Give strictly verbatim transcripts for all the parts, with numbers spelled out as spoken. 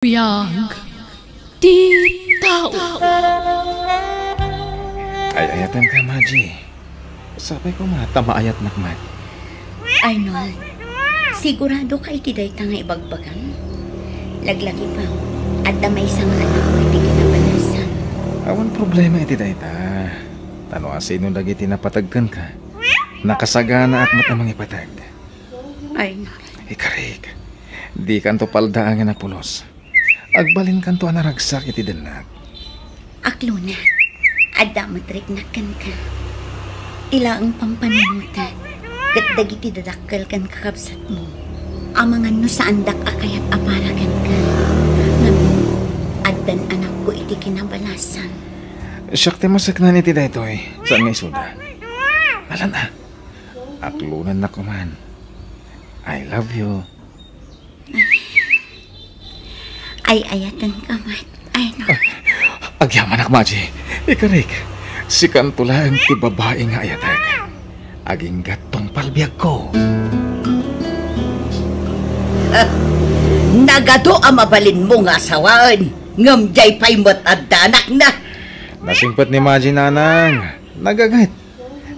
Biag ti tao. Ay-ayatenka, Maji. Sapay koma ta maayatnak met. Arnold, sigurado ka iti dayta nga ibagbagam? Laglagipem, adda maysa nga anakko iti kinabalasan. Awan problema iti dayta. Ta no asino dagiti napateg kenka, nakasaganaak met a mangipateg. Arnold. Ikarik, dikanto paldaangen a pulos. Agbalinkanto a naragsak iti dennak. Aklona, adda met riknak kenka. Ti laeng pampanunotek ket dagiti dadakkel ken kakabsatmo, amangan no saandak a kayat a para kenka. Ngem addan anakko iti kinabalasan. Siak ti maseknan iti daytoy, saan nga isuda. Alan a, aklonannak koman. I love you. Ay-ayatenka met, Arnold. Agyamanak, Maji. Ikarik, sikanto laeng ti babai nga ayatek. Aginggat tungpal biagko. Ah, nagadu a mabalinmo nga asawaen, ngem diay pay met adda anakna. Nasingpet ni Maji, Nanang. Nagaget.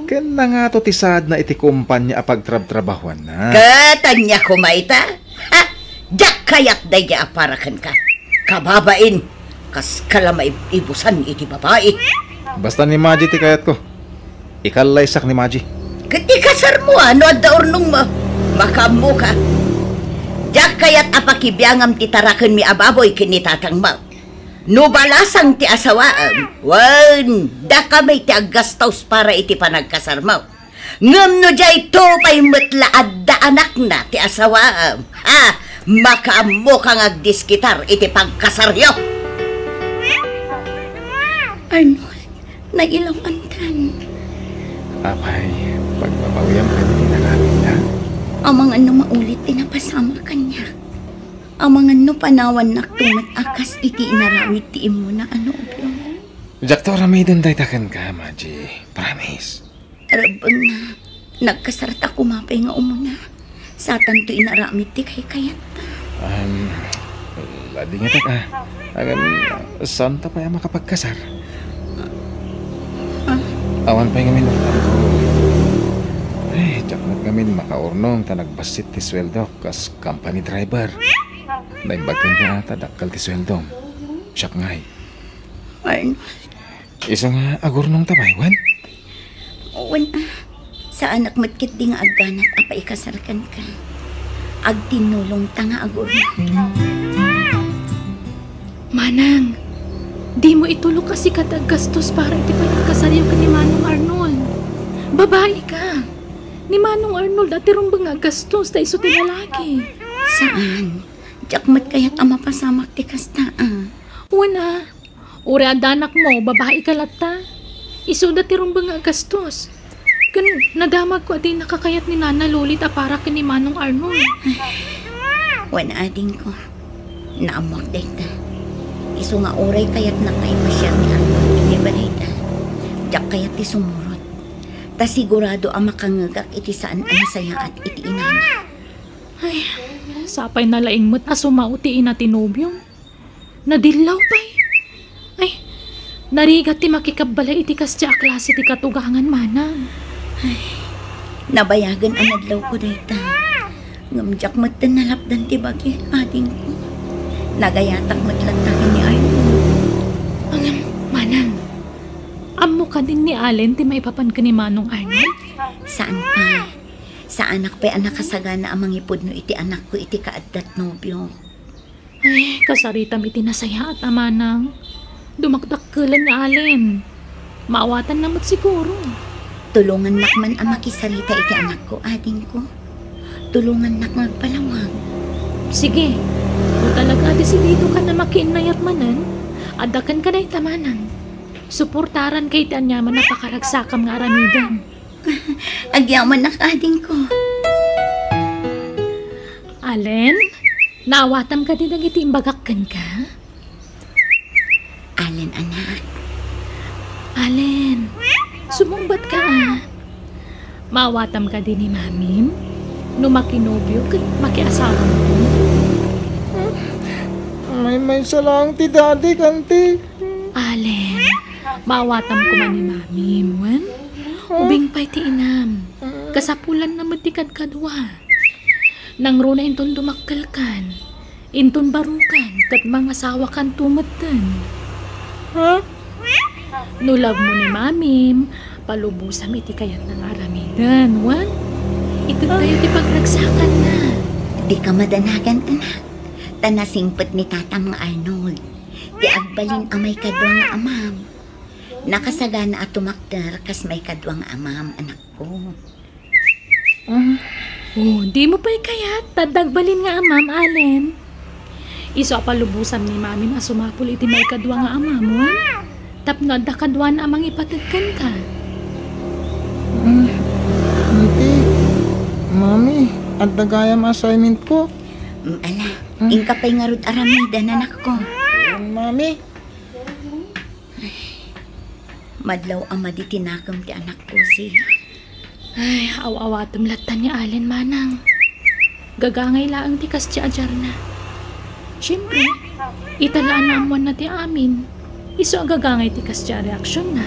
Ken nangato ti saadna iti kompania a pagtrabtrabahuanna. Ket ania koma ita? Ha? Diak kayat daydiay a para kenka. Kababain, kaska la maib-ibusan iti babai. Basta ni Maji ti kayatko. Ikallaysak ni Maji. Ket ikasarmo a no adda urnongmo. Makaammoka. Diak kayat a pakibiangam ti tarakenmi a baboy ken ni tatangmo. No balasang ti asawaem, wen, dakami ti aggastos para iti panagkasarmo. Ngem no diayto pay met la adda anakna ti asawaem, ha, makaammoka nga agdiskitar iti pagkasaryo. Arnold, nailawantan. Apay, pagbabawiam kadi ti naramidda? Amangan no maulit ti napasamak kaniak. Amangan no panawannak met a kas iti inaramid ti immuna a nobio. Diakto aramiden dayta kenka, Maji. Promise. Rebbengna, nagkasarta koma pay nga umuna. Satanto inaramid ti kaykayatta. Um, ladingetek a. Agam, saanta pay a makapagkasar? Ah. Awan pay ngamin. Ay, diak met ngamin makaurnong ta nagbassit ti sueldok kas company driver. Naimbag kenka a ta dakkel ti sueldom. Siak ngay. Arnold. Isu nga agurnongta pay, wen? Wen a. Saanak met ketdi nga agganat a paikasar kenka. Agtinnulongta nga agurnong. Manang, dimo itulok a sika ti aggastos para iti panagkasaryo ken ni Manong Arnold. Babai ka. Ni Manong Arnold a ti rumbeng nga aggastos ta isu ti lalaki. Saan? Diak met kayat a mapasamak ti kasta a. Wen a. Uray adda anakmo, babai ka latta. Isuda ti rumbeng nga aggastos. Ken nadamagko a dinaka kayat ni Nana Lolit a para ken ni Manong Arnold. Wen a, adingko. Naammoak dayta. Isu nga uray kayatnak nga ipasiar ni Arnold iti balayda, diak kayat ti sumurot. Ta sigurado a makangngegak iti saan a nasayaat iti inana. Ay, sapay nalaing met a sumao ti ina ti nobiom. Nadillaw pay. Ay, narigat ti makikabbalay iti kasdiay a klase ti katugangan, manang. Ay, nabayagen a nadlawko dayta. Ngem diak metten nalapdan ti bagik, adingko. Nagayatak met latta ken ni Arnold. Ngem, manang, ammo kadin ni Allen ti maipapan ken ni Manong Arnold? Saan pay. Saanak pay a nakasagana a mangipudno iti anakko iti kaaddat nobio. Ay, kasaritam iti nasayaat a manang. Dumakdakkelen ni Allen. Maawatanna met siguro. Tulongannak man a makisarita iti anakko, adingko. Tulongannak nga agpalawag. Sige. No talaga a desididokan a makiinnayat manen, adda kenka dayta, manang. Suportaranka iti aniaman a pakaragsakam nga aramidem. Agyamanak, adingko. Allen, naawatam kadi dagiti imbagak kenka? Allen, anak. Allen, sumungbat ka a. Maawatam kadi ni Mamim? No makinobio ket makiasawam? Maymaysa laeng ti daddy, kanti. Allen, maawatam koma ni Mamim, wen? Ubing pay ti inam. Kasapulanna met ti kadkadua. Nangruna inton dumakkelkan, inton barukan, ket mangasawakanto metten. Ha? No love mo ni Mamim, palubosam iti kayatna nga aramiden, wen? Itedtayo ti pagragsakanna. Dika madanagan, anak. Ta nasingpet ni tatam nga Arnold, ti agbalin a maikadua nga amam. Nakasagana a tumakder kas maikadua nga amam, anakko. Ah. Oh, dimo pay kayat, ta adda agbalin nga amam, Allen. Isu a palubosam ni Mamim a sumapul iti maikadua nga amam, wen? Tapno adda kaduana a mangipated kenka. Mm, Auntie, Mami, adda gayam assignment ko. Mm, ala, mm. Inka pay ngarud aramiden, anakko. Mami. Madlaw a madi ti nakem ti anakko, Zia. Ay, aw-awatem latta ni Allen, manang. Gagangay laeng ti kasdi a diarna. Siempre, ita la a naammoanna ti amin. Isu a gagangay ti kasdi a reaksionna.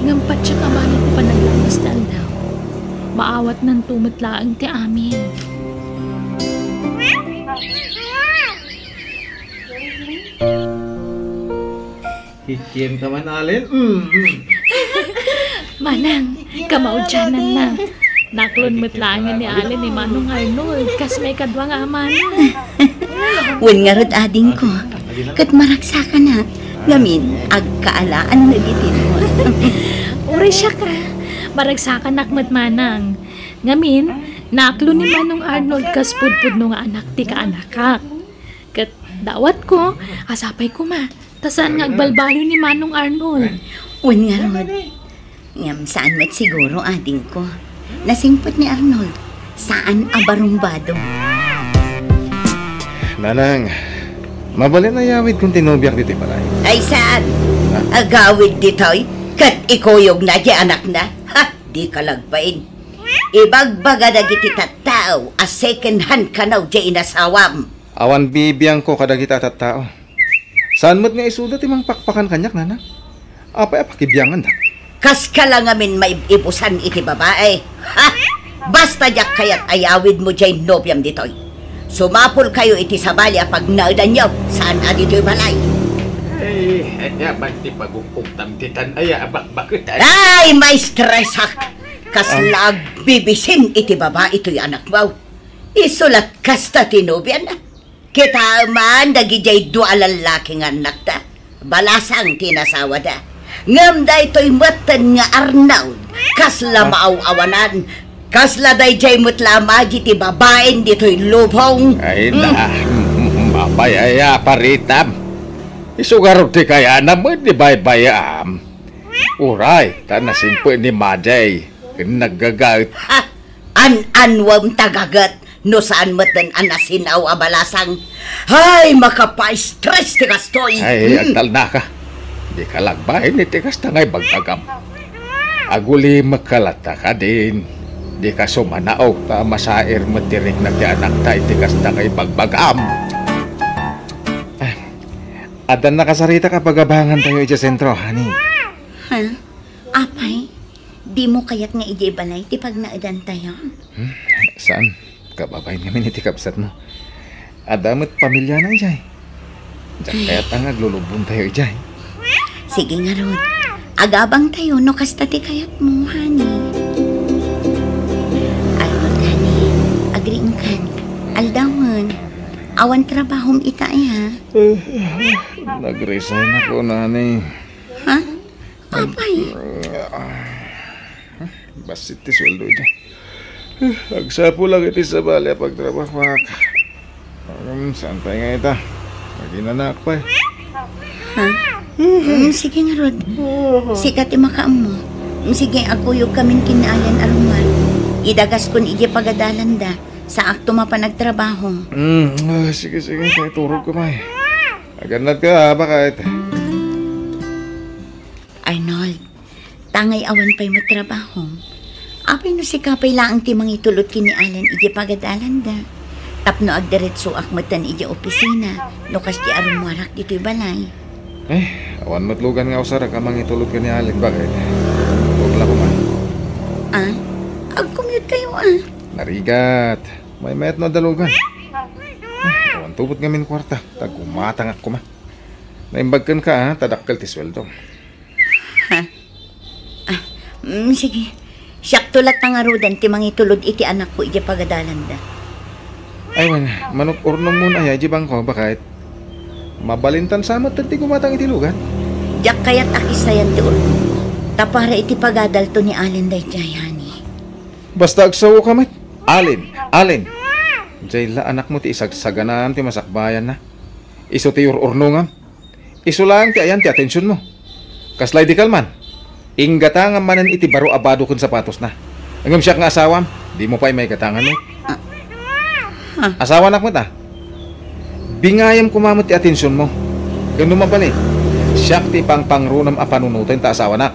Ngem patiek a bayat ti panaglaas ti aldaw. Maawatnanto met laeng ti amin. Kikienka man, Allen? Mm, mm. Manang, kamaudiananna. Naklon met laengen ni Allen ni Manong Arnold, kas maikadua nga amana. Wen ngarud, adingko, ket maragsakanak, ngamin, agkaalaan dagiti mo. Uray siak, a. Maragsakanak met, manang. Ngamin, naklon ni Manong Arnold kas pudpudno nga anak ti kaanakak. Ket dawatko, a sapay koma, ta saan nga agbalbaliw ni Manong Arnold. Wen ngarud. Ngem saan met siguro, adingko. Nasingpet ni Arnold. Saan a barumbado. Nanang, mabalin a yawidkon ti nobiak ditoy balay? Ay, saan? Ah. Agawid ditoy? Ket ikuyogna diay anakna? Ha? Dika lagbain. Ibagbaga dagiti tattao a second hand kano diay inasawam. Awan bibiangko kadagiti a tattao. Saan met nga isuda ti mangpakpakan kaniak, nanang? Apay a pakibianganda? Kaska la ngamin maib-ibusan iti babai. Ha? Basta diak kayat a yawidmo diay nobiam ditoy. Sumapulkayo iti sabali a pagnaedanyo, saan a ditoy balay. Ay, ania man ti pagukuktam ditan aya a bakbaketan? Ay, maistresak! Kasla agbibisin iti babai toy anakmo. Isu la't kasta ti nobiana. Kitaem man dagidiay dua a lallaki nga annakta. Balasang ti nasawada. Ngem daytoy metten nga Arnold, kasla maaw-awanan. Kasla daydiay met la a madi ti babain ditoy lubong. Ay, na, apay aya a paritam. Isu ngarud ti kayaanam met ni baybay-am. Uray, ta nasingpet ni madiay ken naggagaet. Ha? An-anwem ta gaget no saan metten a nasin-aw a balasang. Hay, makapaistres ti kastoy. Ay, hmm. Agtalnaka. Dika lagbain iti kasta nga ibagbagam. Agulimekka latta kadin. Dika sumanaok ta masair met ti rikna ti anakta iti kasta nga ibagbagam. Ah, addan nakasaritak a pagabangantayo idiay sentro, honey. Ha? Apay? Dimo kayat nga idiay balay ti pagnaedantayo? Hmm? Saan? Kababain ngamin iti kabsatmo. Adda met pamiliana idiay. Diak kayat nga aglulubontayo idiay. Sige ngarud. Agabangtayo no kasta ti kayatmo, honey. Arnold, honey. Agriingkan. Aldawen. Awan trabahom ita, eh, ha? Nag-resign ako, honey. Ha? Apay? Bassit ti sueldo idiay. Agsapulak iti sabali a pagtrabahoak. Um, saan pay nga ita? Aginanak pay. Ha? Mm, sige ngarud. Sika ti makaammo. Mm, sige, agkuyogkamin ken ni Allen a ruma. Idagaskon idiay pagadalanda. Saakto mapan agtrabaho. Mm, ah, sige, sige. Tay turogko pay. Agannadka, ha, baka ita. Arnold, tangay awan pay met trabahom. Apay no sika pay laeng ti mangitulod ken ni Allen idiay pagadalanda? Tapno agdiretsoak metten idiay opisina, no kasdi a rummuarak ditoy balay. Eh, awan met lugan nga usarek a mangitulod ken ni Allen, baket. Wag la koma. Ah? Ag-commute kayo, ah? Narigat. Maymayat no adda lugan. Eh, awan tubot ngamin kuarta. Ta gumatangak koma. Naimbag kenka, ah, ta dakkel ti sueldo. Ha? Ah, mm, sige. Siakto latta ngaruden ti mangitulod iti anakko idiay pagadalanda. Ay, wen, manuk-urnongmon aya idiay bangko, baket. Mabalintan sa met ti gumatang iti lugan. Diak kayat a kistayan ti urnong. Ta para iti pagadalto ni Allen daydiay, honey. Basta agsaoka met. Allen, Allen. Diay la anakmo ti isagsaganam ti masakbayanna. Isu ti ur-urnongam. Isu laeng ti ayan ti atensionmo. Kaslay di kalman, inggatangam manen iti baro a bado ken sapatosna. Ngem siak nga asawam, dimo pay maigatangan met. Ah. Asawanak met, a. Bingayam koma met ti atensionmo. Ken no mabalin, siak ti ipangpangrunam a panunoten ta asawanak.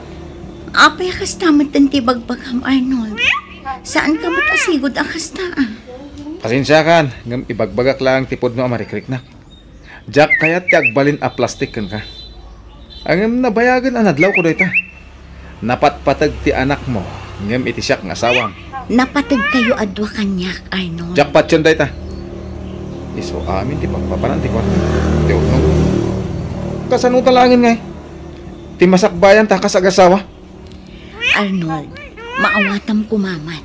Apay a kasta metten ti bagbagam, Arnold? Saanka met a sigud a kasta, a. Pasensiakan, ngem ibagbagak laeng ti pudno a marikriknak. Diak kayat ti agbalin a plastik kenka. Ngem nabayagen a nadlawko dayta. Napatpateg ti anakmo, ngem iti siak nga asawam. Napategkayo a dua kaniak, Arnold. Diak patien dayta. Isu amin ti pagpapanan ti kuarta. Ti urnong. Kasano ta laengen ngay? Ti masakbayanta kas agasawa? Arnold, maawatam koma met.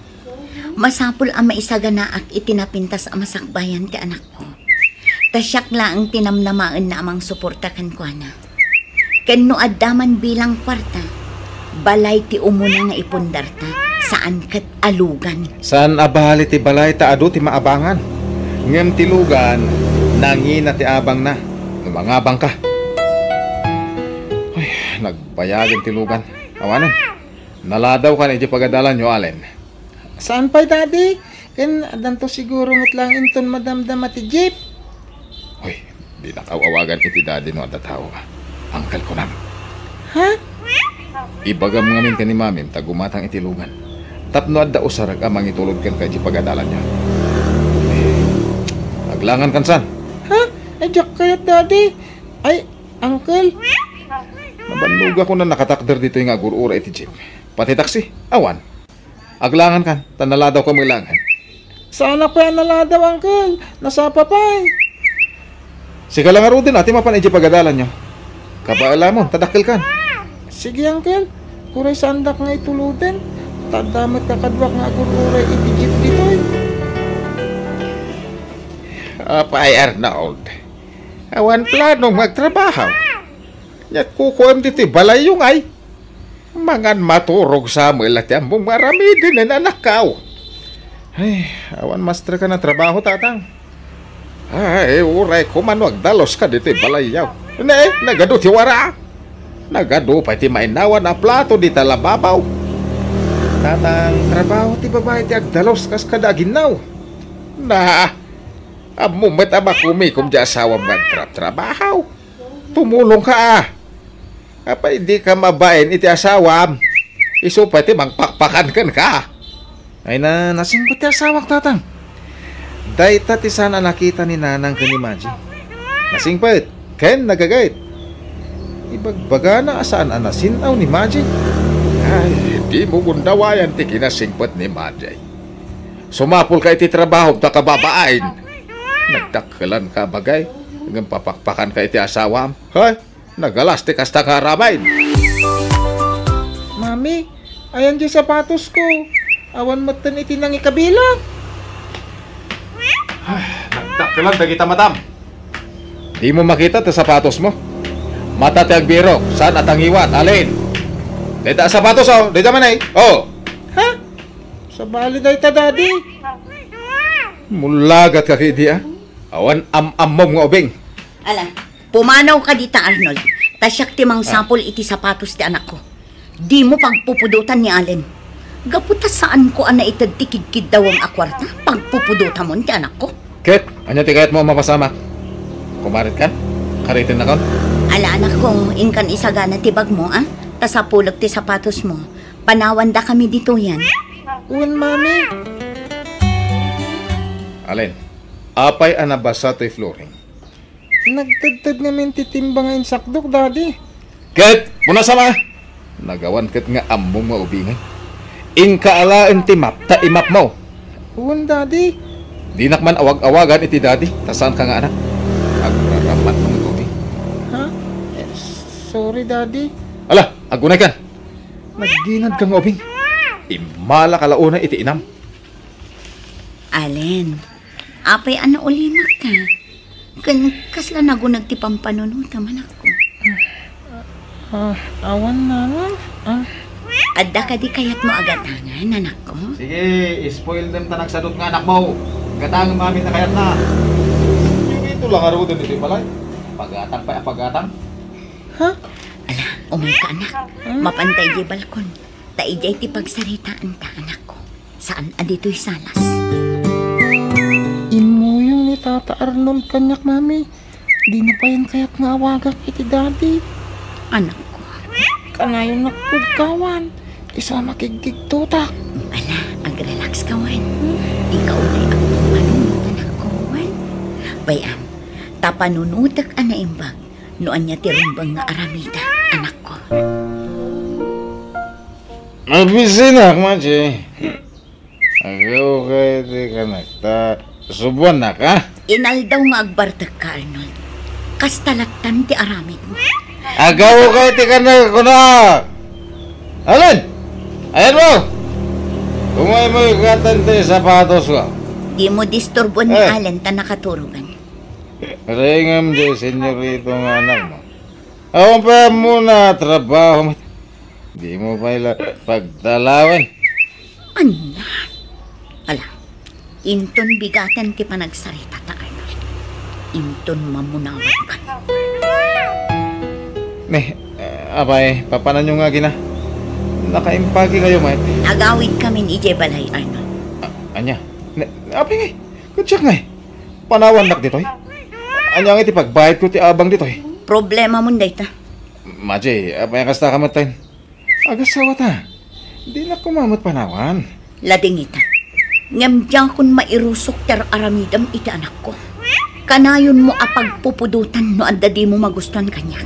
Masapul a maisaganaak iti napintas a masakbayan ti anakko. Ta siak laeng ti namnamaenna a mangsuporta kenkuana. Ken no adda man bilang kuarta, balay ti umuna nga ipundarta, saan ket a lugan. Saan a bali ti balay ta adu ti maabangan. Ngem ti lugan, nangina ti abangna. No mangabangka. Ay, nagbayagen ti lugan. Awanen. Naladawkan idiay pagadalanyo, Allen. Saan pay, Daddy? Ken addanto siguro met laeng inton madamdama ti jeep. Hoy, dinak aw-awagan iti Daddy no adda tao. Uncle, kunam. Ha? Ibagam ngamin ken ni Mamim ta gumatang iti lugan. Tapno adda usarek a mangitulod kenka idiay pagadalanyo. Aglangan kan san? Ha? Ay, diak kayat, Daddy. Ay, Uncle. Nabannogak a nakatakder ditoy nga agur-uray iti jeep. Pati taksi, awan. Aglangan kan, ta naladawka met laeng. Saanak pay a naladaw, Uncle. Nasapa pay. Sika la ngaruden a ti mapan idiay pagadalanyo. Kabaelamon, ta dakkelkan. Sige, Uncle. Uray saandak nga ituloden. Ta adda met kakaduak nga agur-uray iti jeep ditoy. Apay, Arnold. Awan planom nga agtrabaho. Ket kukuem ditoy balayyo ngay. Mangan maturog sa met la ti ammom nga aramiden, anakko. Ay, awan master ka na trabaho, tatang. Ay, uray koma no agdalos ka ditoy balayyo. Ne, nagadu ti wara. Nagadu pay ti mainawan a plato dita lababaw. Tatang, trabaho ti babai ti agdalos kas kada aginnaw. Na, ammo met a makumikom ti asawam nga agtrabtrabaho. Tumulongka, a. Apay dika mabain iti asawam? Isu pay ti mangpakpakan kenka. Ay na, nasingpet ti asawak, tatang. Dayta ti saan a nakita ni Nanang ken ni Maji. Nasingpet ken nagaget. Ibagbagana a saan a nasin-aw ni Maji. Ay, dimo gundawayan ti kinasingpet ni Maji. Sumapulka iti trabahom ta kababain. Nagdakkelanka, bagay, ngem papakpakanka iti asawam. Hay, nagalas ti kasta nga aramid. Mami, ayan diay sapatosko. Awan metten iti nangikabila. Ay, nagdakkelan dagita matam. Dimo makita ti sapatosmo? Mata ti agbirok, saan a tangiwat, Allen? Dayta a sapatos, o. Dayta man, ay. O. Ha? Sabali dayta, Daddy. Mullagatka idi, a. Awan am-ammom nga ubing. Ala, pumanawka dita, Arnold. Ta siak ti mangsapul iti sapatos ti anakko. Dimo pagpupudotan ni Allen. Gapu ta saanko a naited ti kidkiddawem a kuarta, pagpupudotamon ti anakko. Ket, ania ti kayatmo a mapasamak? Kumaritkan? Karitennakon? Ala, anakko, inkan isagana ti bagmo, a? Ta sapulek ti sapatosmo. Panawandakami ditoyen. Wen, Mami. Allen, Apay a nabasa toy, Floring? Nagtedted ngamin ti timba nga insakdok, Daddy. Ket, punas a ma! Nagawan ket nga ammom nga ubingen. Inka alaen ti map ta imapmo. Wen, Daddy. Dinak man awag-awagan iti Daddy, ta saanka nga anak. Agraramatmo nga ubing. Ha? Eh, sorry, Daddy. Ala, agunaykan. Nagginadka nga ubing. Immalaka la unay iti inam. Allen, apay a naulimakka? Ken kasla nagunag ti pampanunotam, anakko? Ah, awan, Nanang. Ah. Adda kadi kayatmo a gatangan, anakko? Sige, spoil dem ta nagsadut nga anakmo. Gatangem amin a kayatna. Ito lang aruden iti balay. Pagatang pay a pagatang. Ha? Ala, umayka, anak. Mapanta idiay balkon. Ta idiay ti pagsaritaanta, anakko. Saan a ditoy salas. Immuyong ni Tata Arnold kaniak, Mami. Dina payen kayat nga awagak iti Daddy. Anakko. Kanayonnak pudkawan. Isu a makigkigtotak. Ala, agrelaxka wen. Dika unay agpapanunot, anakko, wen. Bay-am, ta panunotek a naimbag no ania ti rumbeng nga aramidek, anakko. Mabisinak, Maji. Agaw kay ti kanak, ta subuannak, ha? Inaldaw nga agbartekka, Arnold. Kasta lattan ti aramidmo. Agaw kay ti kanak, kunak! Alin? Ayan mo! Kumaymoy katan ti sapatos ko. Dimo disturboen ni Eh. Allen ta nakaturogan. Rengem di senyorito nga anakmo. Awan pay ammona a trabaho met. Dimo pay la pagtalawen. Ania? Ala, inton bigaten ti panagsaritata, Arnold. Inton mamunawankan. Ne, eh, apay, papananyo nga agina? Nakaimpagikayo met. Agawidkamin idiay balay, Arnold. A-, ania? Ne, apay ngay? Kadiak ngay? Panawannak ditoy? Ania ngay ti pagbayadko ti abang ditoy? Problemamon dayta. Maji, apay a kastaka metten? Agasawata. Dinak koma met panawan. Ladingita. Ngem diakon mairusok ti ar-aramidem iti anakko. Kanayonmo a pagpupudotan no adda dimo magustuan kaniak.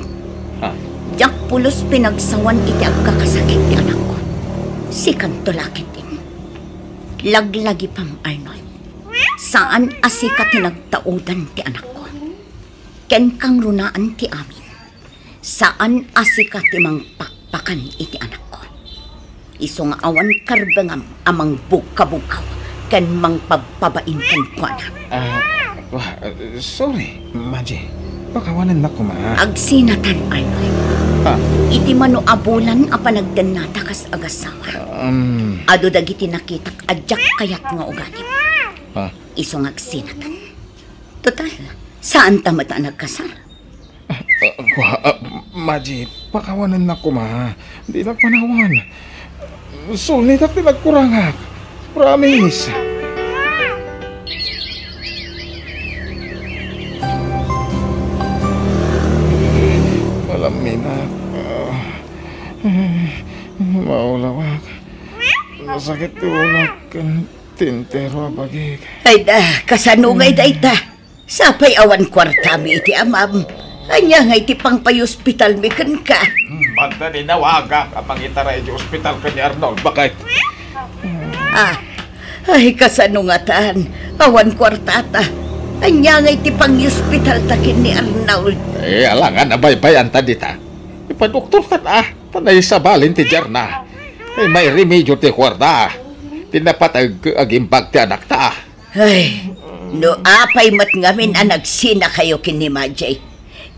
Ha? Diak pulos pinagsawan iti agkakasakit ti anakko. Sikanto la ketdin. Laglagipem, Arnold. Saan a sika ti nagtaudan ti anakko. Ken kangrunaan ti amin. Saan a sika ti mangpakpakan iti anakko. Isu nga awan karbengam a mangbugkabugkaw ken mangpabpabain kenkuana. Ah, wa-, sorry, Maji. Pakawanennak koma. Agsinatan, Arnold. Ah. Iti mano a bulan a panagdennata kas agasawa. Um. Adu dagiti nakitak a diak kayat nga ugalim. Ah. Isu nga agsinatan. Total, saanta met a nagkasar. Ah, ah, kua-, ah, Maji, pakawanennak koma. Dinak panawan. Sulnitak ti nagkurangak. Promise. Malamminak. Ah, maulawak. Nasakit ti ulak ken ti entero a bagik. Ay da, kasano ngay dayta? Sapay awan kuartami iti amam. Ania ngay ti pangpayospitalmi kenka? Hmm, manta ni nawagak a mangitara iti ospital ken ni Arnold, baket. Ah, ay, kasano ngatan? Awan kuartata. Ania ngay ti pangyospitalta ken ni Arnold? Eh, alangan a baybay-anta dita. Ipadoktorta ta, ta naisabalin ti diarna. Ay, mairemedio ti kuarta. Ti napateg agimbag ti anakta. Ay, no apay met ngamin a nagsinakayo ken ni Majay,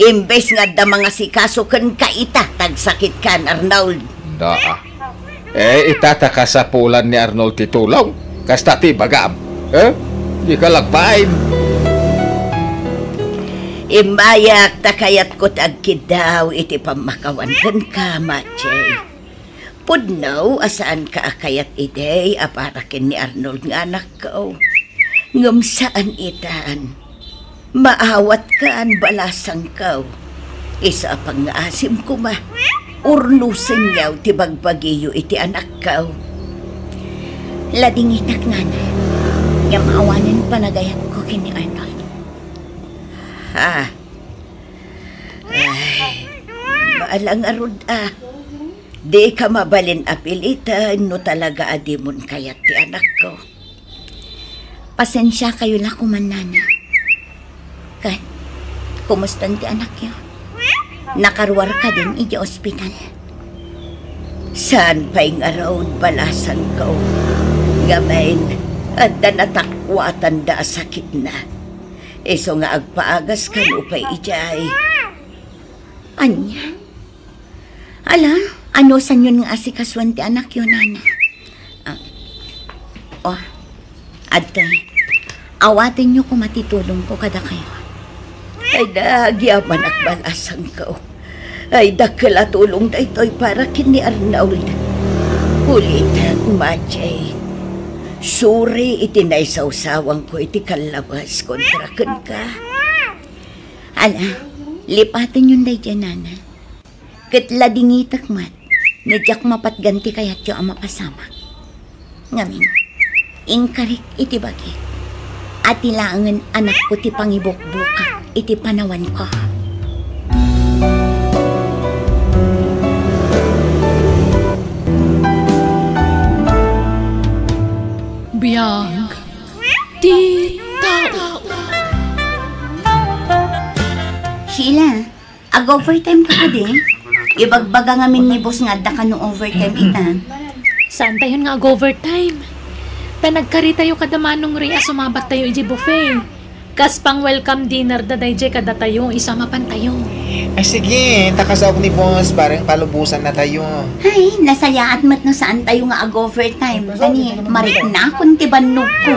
imbes nga adda mangasikaso kenka ita, ta agsakitkan, Arnold. Daa. Eh, ita ta kasapulan ni Arnold ti tulong. Kasta ti ibagam. Eh? Dika lagbain. Immayak ta kayatko ti agkiddaw iti pammakawan kenka, Majay. Pudno a saanka a kayat idi a para ken ni Arnold nga anakko. Ngem saan itan. Maawatkan, balasangko. Isu a pangngaasim koma, urnosenyo ti bagbagiyo iti anakko. Ladingitak, nana. Ngem awanen panagayatko ken ni Arnold. Ha? Ay, balang arud a. Di ka mabalin a pilitan no talaga a dimon kayat ti anakko. Pasensiakayo la koma, Nana. Ket, kumustan ti anakyo? Nakaruar kadin idiay ospital? Saan pay ngarud, balasangko. Ngamin, adda natakuatanda a sakitna. Isu nga agpaagas kano pay idiay. Ania? Ala, anusanyon nga asikasuen ti anakyo, Nana? Ah, oh, adtoy. Awatenyo koma ti tulongko kadakayo. Ay, nagyamanak, balasangko. Ay, dakkel a tulong daytoy para ken ni Arnold. Ulitek, Majay. Suri iti naisawsawangko iti kallabas kontra kenka. Ala, lipatenyon daydiay, Nana. Ket ladingitek met no diak mapatgan ti kayatyo a mapasamak. Ngamin, inkarik iti bagik a ti laengen anakko ti pangibukbukak iti panawanko. Biag ti tao. Sheila, ag-overtime ka kadi? Ibagbaga ngamin ni boss nga adda kano overtime ita. Saantayon nga ag-overtime? Ta nagkaritayo kada Manong Ray a sumabattayo idiay buffet. Kas pang-welcome dinner da daydiay kadatayo, isu a mapantayo. Ay, sige, ta kasaok ni boss, bareng palubosannatayo. Ay, nasayaat met no saantayo nga ag-overtime. Ani, mariknakon ti bannogko.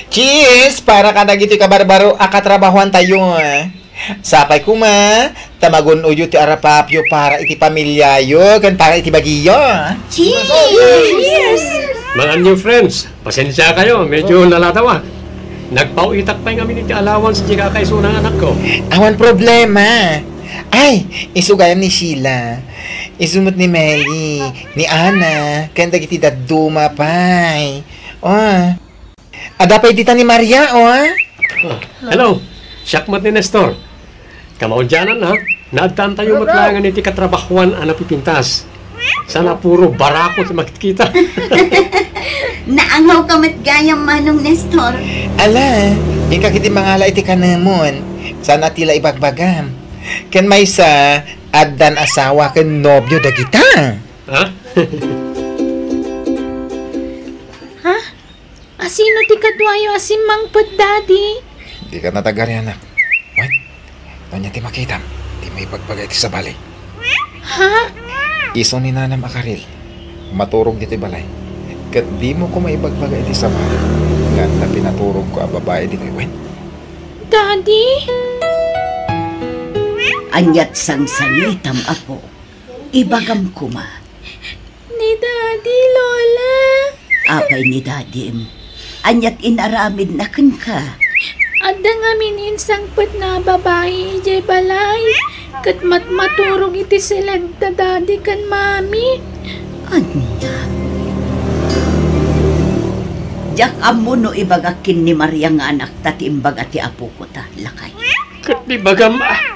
Cheers! Para kadagitoy kabarbaro a katrabahoantayo, ah. Sapay koma, ta magun-odyo ti arapapyo para iti pamiliayo ken para iti bagiyo. Cheers! Mga new friends, pasensiakayo, medyo nalatawa. Nagpauitak pay ngamin iti allowance iti kakaisuna nga anakko. Awan problema. Ay, isu gayam ni Sheila. Isu met ni Meli, ni Ana, ken dagiti dadduma pay. Oh. Adda pay dita ni Maria, oh, ah. Ah, hello. Siak met ni Nestor. Kamaudianan, ha? Naadtaantayo met laengen iti katrabahoan a napipintas. Sana puro barako ti makitkita. Naangaw ka met gayam, Manong Nestor. Ala, inka ketdi mangala iti kanemon. Saan a ti la ibagbagam. Ken maysa, addan asawa ken nobio dagita. Ha? Ha? Asino ti kaduayo a simmangpet, Daddy? Dika natagari, anak. Wen, no ania ti makitam, dimo ibagbaga iti sabali. Ha? Isu ni nanam a karil, maturog ditoy balay. Ket dimo koma ibagbaga iti sabali nga adda pinaturogko a babai ditoy, wen? Daddy? Aniat sangsangitam, apo? Ibagam koma. Ni Daddy, Lola. Apay ni Dadim? Aniat inaramidna kenka? Adda ngamin insangpetna a babai idiay balay, ket matmaturog iti seled da Daddy ken Mami. Ania? Diak ammo no ibagak ken ni Maria nga anakta ti imbaga ti apoko ta, lakay. Ket ibagam, ah,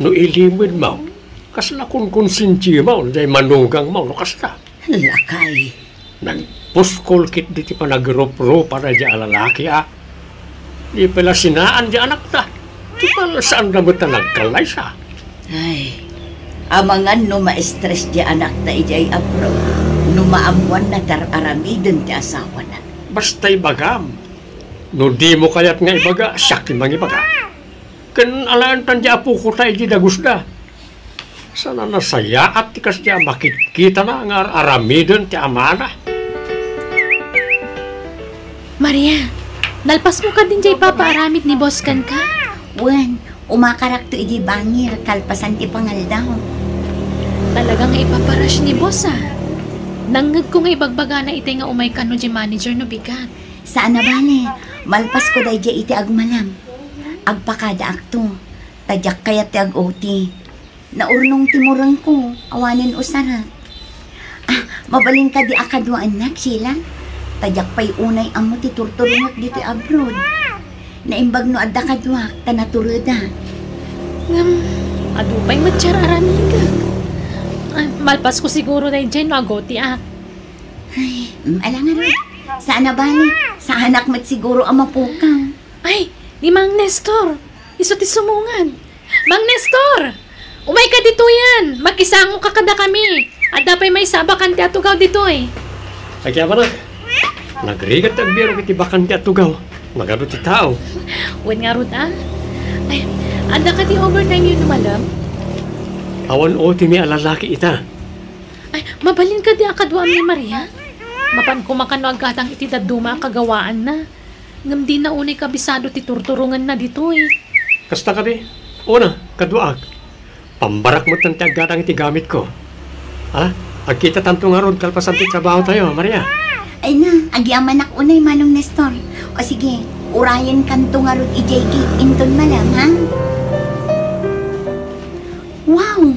no ilimedmo, kasla konkonsensiamo, diay manugangmo, no kasta. Lakay. Nagpuskol ketdi ti panagruprupa daydiay a lalaki, a. Di pay la sinaan diay anakta. Total, saanda met a nagkallaysa. Ay, amangan no ma-stress diay anakta idiay abroad, no maammoanna ti ar-aramiden ti asawana. Basta ibagam. No dimo kayat nga ibaga, siak ti mangibaga. Ken alaentan diay apoko ta idiay dagusda. Saan a nasayaat ti kasdiay a makitkitana nga ar-aramiden ti amana. Maria, nalpasmo kadin diay ipapaaramid ni boss kenka? Wen, umakarakto idiay bangir kalpasan ti pangaldaw. Talaga nga ipapa-rush ni boss, a. Nangngegko nga ibagbagana itay nga umay kano diay manager no bigat. Saan a bale, malpasko daydiay iti agmalem. Agpakadaakto, ta diak kayat ti ag-O T. Naurnong ti murengko, awanen usarek. Ah, mabalin kadi a kaduaennak, Sheila? Ta diak pay unay ammo ti turturongek ditoy abroad. Naimbag no adda kaduak, ta naturedak. Ngem, adu pay met ti ar-aramidek. Ay, malpasko siguro daydiay no agotiak. Ay, mm, ala ngarud. Saan a bale. Saanak met siguro a mapukaw. Ay, ni Mang Nestor. Isu ti sumungad. Mang Nestor! Umayka ditoyen! Makisangoka kadakami! Adda pay maysa a bakante a tugaw ditoy. Agyamanak. Nagrigat ti agbirok iti bakante a tugaw. Nagadu ti tao. Wen ngarud, a? Ay, adda kadi overtime-yo no malem? Awan O T mi a lalaki ita. Ay, mabalin kadi a kaduaam ni Maria? Mapan koma kano aggatang iti dadduma a kagawaanna. Ngem dina unay kabisado ti turturongenna ditoy. Kasta kadi? Una, kaduaak. Pambarak metten ti aggatang iti gamitko. Ala, agkitatanto ngarud kalpasan ti trabahotayo, Maria. Ay na, agyamanak unay, Manong Nestor. O sige, urayenkanto ngarud idiay gate inton malem, ha? Wow!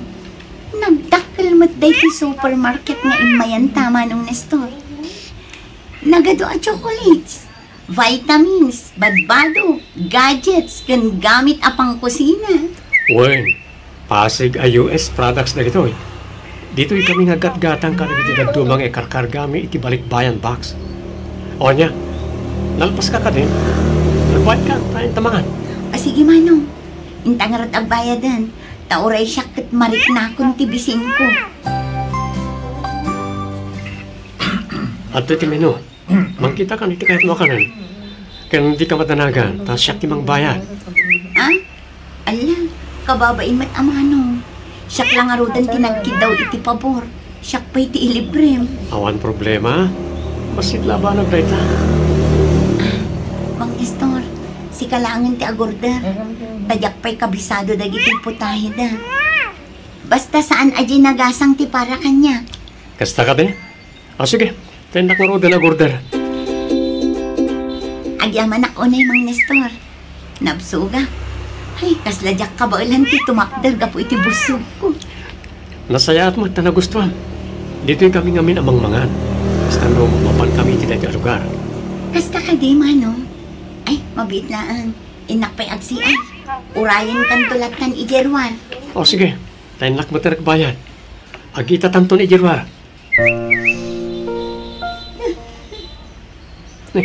Nagdakkel met daytoy supermarket nga immayanta, Manong Nestor. Nagadu a chocolates, vitamins, badbado, gadgets, ken gamit a pangkusina. Wen, Pasig a U S products dagitoy. Ditoy kami nga aggatgatang kadagiti dadduma nga ikarkargami iti balikbayan box. O ania, nalpaska kadin? Agbayadka, ta inta mangan. A, sige, Manong. Inta ngarud agbayadan, ta uray siak ket mariknakon ti bisinko. Adtoy ti menu. Mangkitaka no iti kayatmo a kanen. Ken dika madanagan, ta siak ti mangbayad. A? Ala, kababain met a Manong. Siak la ngaruden ti nagkiddaw iti pabor. Siak pay ti ilibrem. Awan problema. Bassit la a banag dayta. A, Mang Nestor, sika laengen ti agorder. Ta diak pay kabisado dagiti putaheda. Basta saan a diay nagasang ti para kaniak. Kasta kadi? A, sige. Ta innak ngaruden agorder. Agyamanak unay, Mang Nestor. Nabsogak. Ay, kasla diak kabaelan ti tumakder gapu iti bussogko. Nasayaat met ta nagustuam. Ditoy kami ngamin a mangmangan. Kasta no mapankami iti daytoy a lugar. Kasta kadi, Manong? Ay, mabiit laeng. Innak pay agsiay. Urayenkanto lattan idiay ruar. O, sige. Ta innak met agbayad. Agkitatanton idiay ruar. Ne,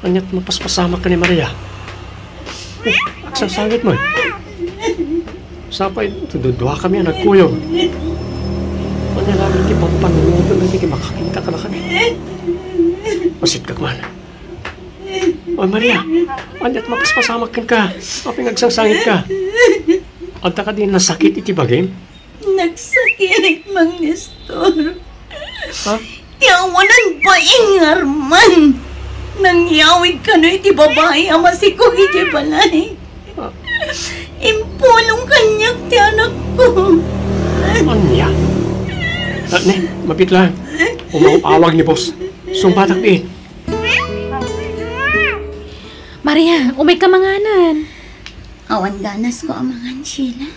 aniat mapaspasamak ken ni Maria? Ne, agsangsangit met. Sapay, duduakami a nagkuyog. Ania laeng ti pampanunotna dagiti makakita kadakami? Pasitkak man. Oy, Maria, aniat mapaspasamak kenka? Apay nga agsangsangitka? Adda kadi nasakit iti bagim? Nagsakit, Mang Nestor. Ha? Ti awanan baing nga arman. Nangyawid kano iti babai a masikog iti balay. Ah. Impulong kaniak ti anakko. Ania? Ah, ne, mabiit laeng. Umaw-awag ni boss. Sungbatak diin. Maria, umayka manganen. Awan ganasko a mangan, Sheila.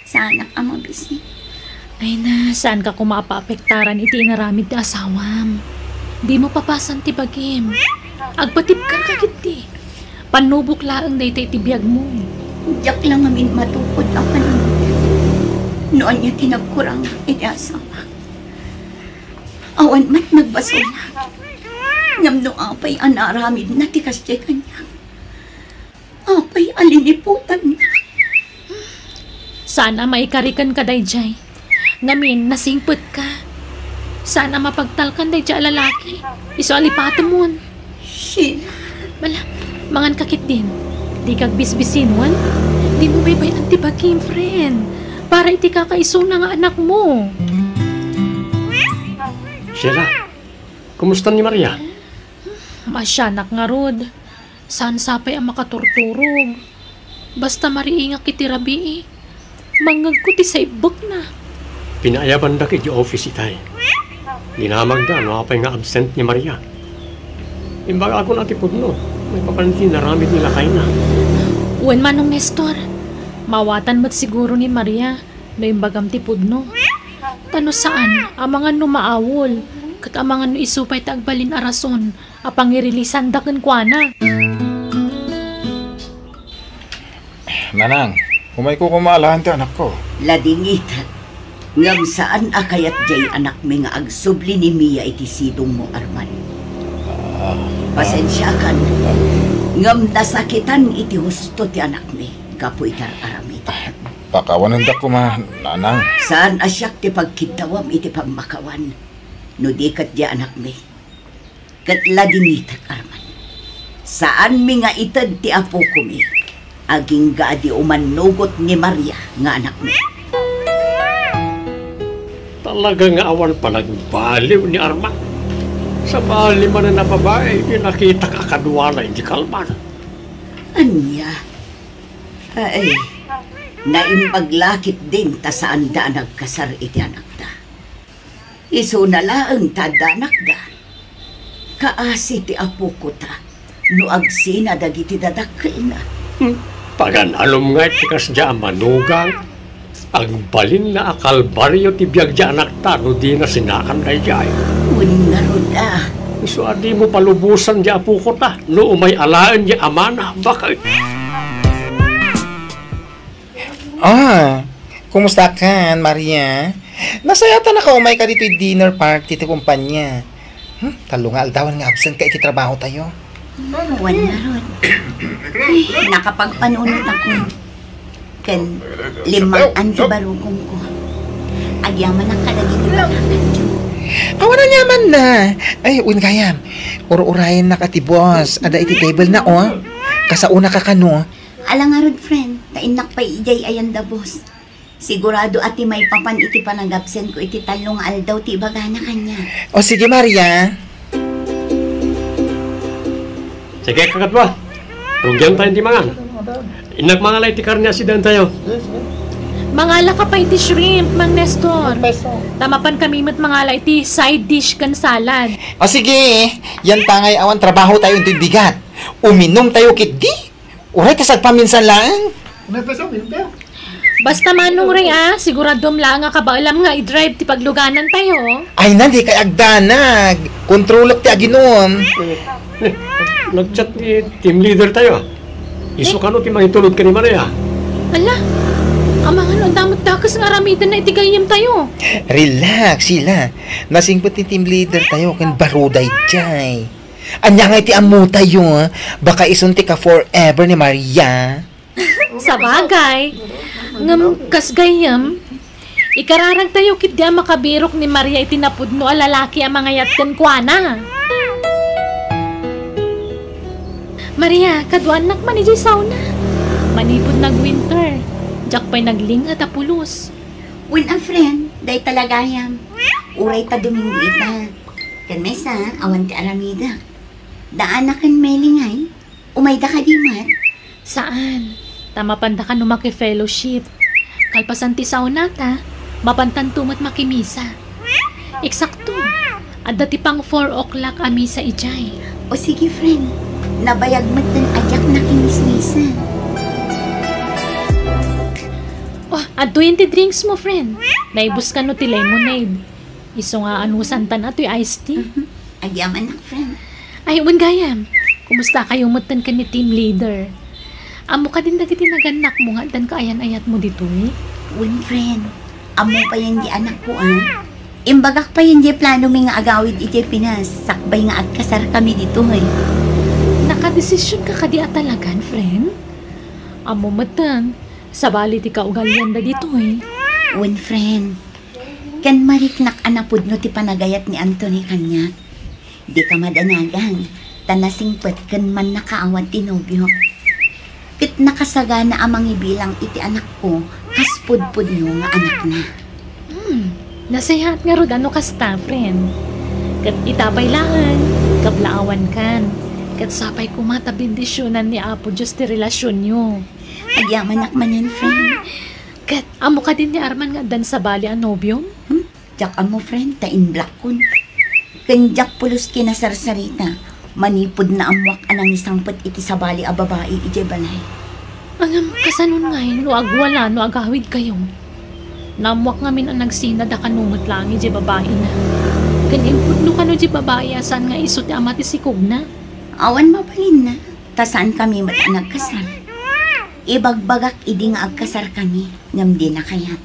Saanak a mabisin. Ay na, saanka koma a paapektaran iti inaramid ti asawam. Dimo papasan ti bagim. Agpatibkerka ketdi. Pannubok laeng dayta iti biagmo. Diak la ngamin matukod a panunot. No ania ti nagkurangak iti asawak. Awan met nagbasolak. Ngem no apay a naaramidna ti kasdiay kaniak? Apay a liniputanna? Saan a maikari kenka daydiay. Ngamin, nasingpetka. Saan a mapagtalkan daydiay a lalaki. Isu a lipatemon. Sheila. Bala, manganka ketdin. Dika agbisbisinwan. Dimo baybay-an ti bagim, friend. Para iti kakaisuna nga anakmo. Sheila, kumusta ni Maria? Maasianak ngarud. Saan sapay a makaturturog. Basta mariingak iti rabii, mangngegko ti saibbekna. Pinaayabandak iti office itay. Dinamagda no apay nga absent ni Maria. Imbagakon a ti pudno, maipapan iti naramid ni lakayna. Wen, Manong Nestor, maawatan met siguro ni Maria no imbagam ti pudno. Ta no saan, amangan no maawol. Ket amangan no isu pay ti agbalin a rason a pangirelasanda kenkuana. Nanang, umayko koma alaen ti anakko. Ladingitan. Ngem saan a kayat diay anakmi nga agsubli ni Mia iti sidongmo, Arman. Ah, ah. Pasensiakan. Ah. Ngem nasakitan iti husto ti anakmi gapu iti ar-aramidem. Ah, pakawanendak koma, Nanang. Saan a siak ti pagkiddawam iti pammakawan. No di ket diay anakmi. Ket ladingitak, Arman. Saanmi nga ited ti apokomi, agingga a di umannugot ni Maria nga anakmi. Talaga nga awan panagbaliw ni Arman. Sabali manen a babai, ti nakitak a kaduana iti kalman. Ania? Ay, naimbag la ketdin ta saanda a nagkasar iti anakda. Isuna laeng ta adda anakda. Kaasi ti apokota no agsina dagiti dadakkelna. Hmm. Pagan-alom nga iti kasdiay a manugang, agbalinna a kalbario ti biag diay anakta no dina sinaan daydiay. Wen ngarud a. Isu a dimo palubosan diay apokota no umay alaen diay amana, baket. Ah, kumusta kan, Maria? Nasayaat a nakaumay ka ditoy dinner party ti kumpanya. Hmm, tallo nga aldawan nga absent ka iti trabaho tayo. Wen ngarud. Ay, nakapagpanunot ako. Ken limmang-an ti barukongko. Agyamanak kadagiti panaganyo. Awan aniamanna. Ay, wen gayam. Ur-urayennak a ti boss. Adda iti table na, oh. Kasaona ka kano. Ala ngarud, friend, ta innak pay idiay ayan da boss. Sigurado a ti maipapan iti panagabsentko iti tallo nga aldaw ti ibagana kaniak. O sige, Maria. Sige, kakadua. Rugian tayo ti mangan. Innak mangala iti karne a sidaentayo. Mangala ka pay iti shrimp, Mang Nestor. Ta mapan kami met mangala iti side dish ken salad. O sige, yan tangay awan trabaho tayo intoy bigat. Uminom tayo ketdi. Uray, ta sagpaminsan laeng. Basta Manong Ray, ah, siguradom laeng a kabaelam nga i-drive ti pagluganantayo. Ay na, dikay agdanag. Kontrolek ti aginom. Eh, nag-chat ni team leader tayo, ah. Isu kano ti mangitulod ken ni Maria. Ala, amangan no adda met dakes nga aramidenna iti gayyemtayo. Relax, Sheila. Nasingpet ni team leader tayo ken baro daydiay. Ania nga iti ammotayo, ah? Baka isun ti ka-forever ni Maria. Sabagay. Ngem kas gayyem, ikararagtayo ketdi a makabirok ni Maria iti napudno a lalaki a mangayat kenkuana. Maria, kaduaannak man idiay sauna. Manipud nag-winter, diak pay naglinget a pulos. Wen a friend, dayta la gayam. Uray ta Domingo ita. Ken maysa, awan ti aramidek. Daana ken Meli ngay? Umayda kadi met? Saan. Ta mapanda kano maki-fellowship. Kalpasan ti saunata, mapantanto met makimisa. Eksakto. Adda ti pang four o'clock a misa idiay. O sige, friend. Nabayag met ten a diak nakimismisa. Oh, adtoyen ti drinks mo, friend. Naibus kano ti lemonade. Isu nga anusantan a toy iced tea. Mhm. Agyamanak, friend. Ay, wen gayam. Kumusta kayo metten ken ni team leader? Ammo kadin dagiti nagannakmo nga addan kaayan-ayatmo ditoy? Wen, friend. Ammo payen di anakko, ah. Imbagak payen di planomi nga agawid idiay Pinas, sakbay nga agkasarkami ditoy. Nakadesision ka kadi a talagan, friend? Ammo metten, sabali ti kaugalianda ditoy. Wen, friend. Ken mariknak a napudno ti panagayat ni Anthony kaniak. Dika madanagan, ta nasingpet ken mannakaawat ti nobiok. Ket nakasagana a mangibilang iti anakko kas pudpudno nga anakna. Hmm, nasayaat ngarud a no kasta, friend. Ket ita pay laeng, kablaawankan. Ket sapay koma ta bendisionan ni Apo Dios ti relasionyo. Agyamanak manen, friend. Ket ammo kadin ni Arman nga addan sabali a nobiom? Hmm? Diak ammo, friend, ta inblockon. Ken diak pulos kinasarsarita, manipud naammoak a nangisangpet iti sabali a babai idiay balay. Ngem, kasanon ngay no agwala no agawidkayo? Naammoak ngamin a nagsinad a kano met laeng idiay babaina. Ken impudno kano ti babai a saan nga isu ti ama ti sikogna? Awan mabalinna, ta saankami met a nagkasar. Ibagbagak idi nga agkasarkami, ngem dina kayat.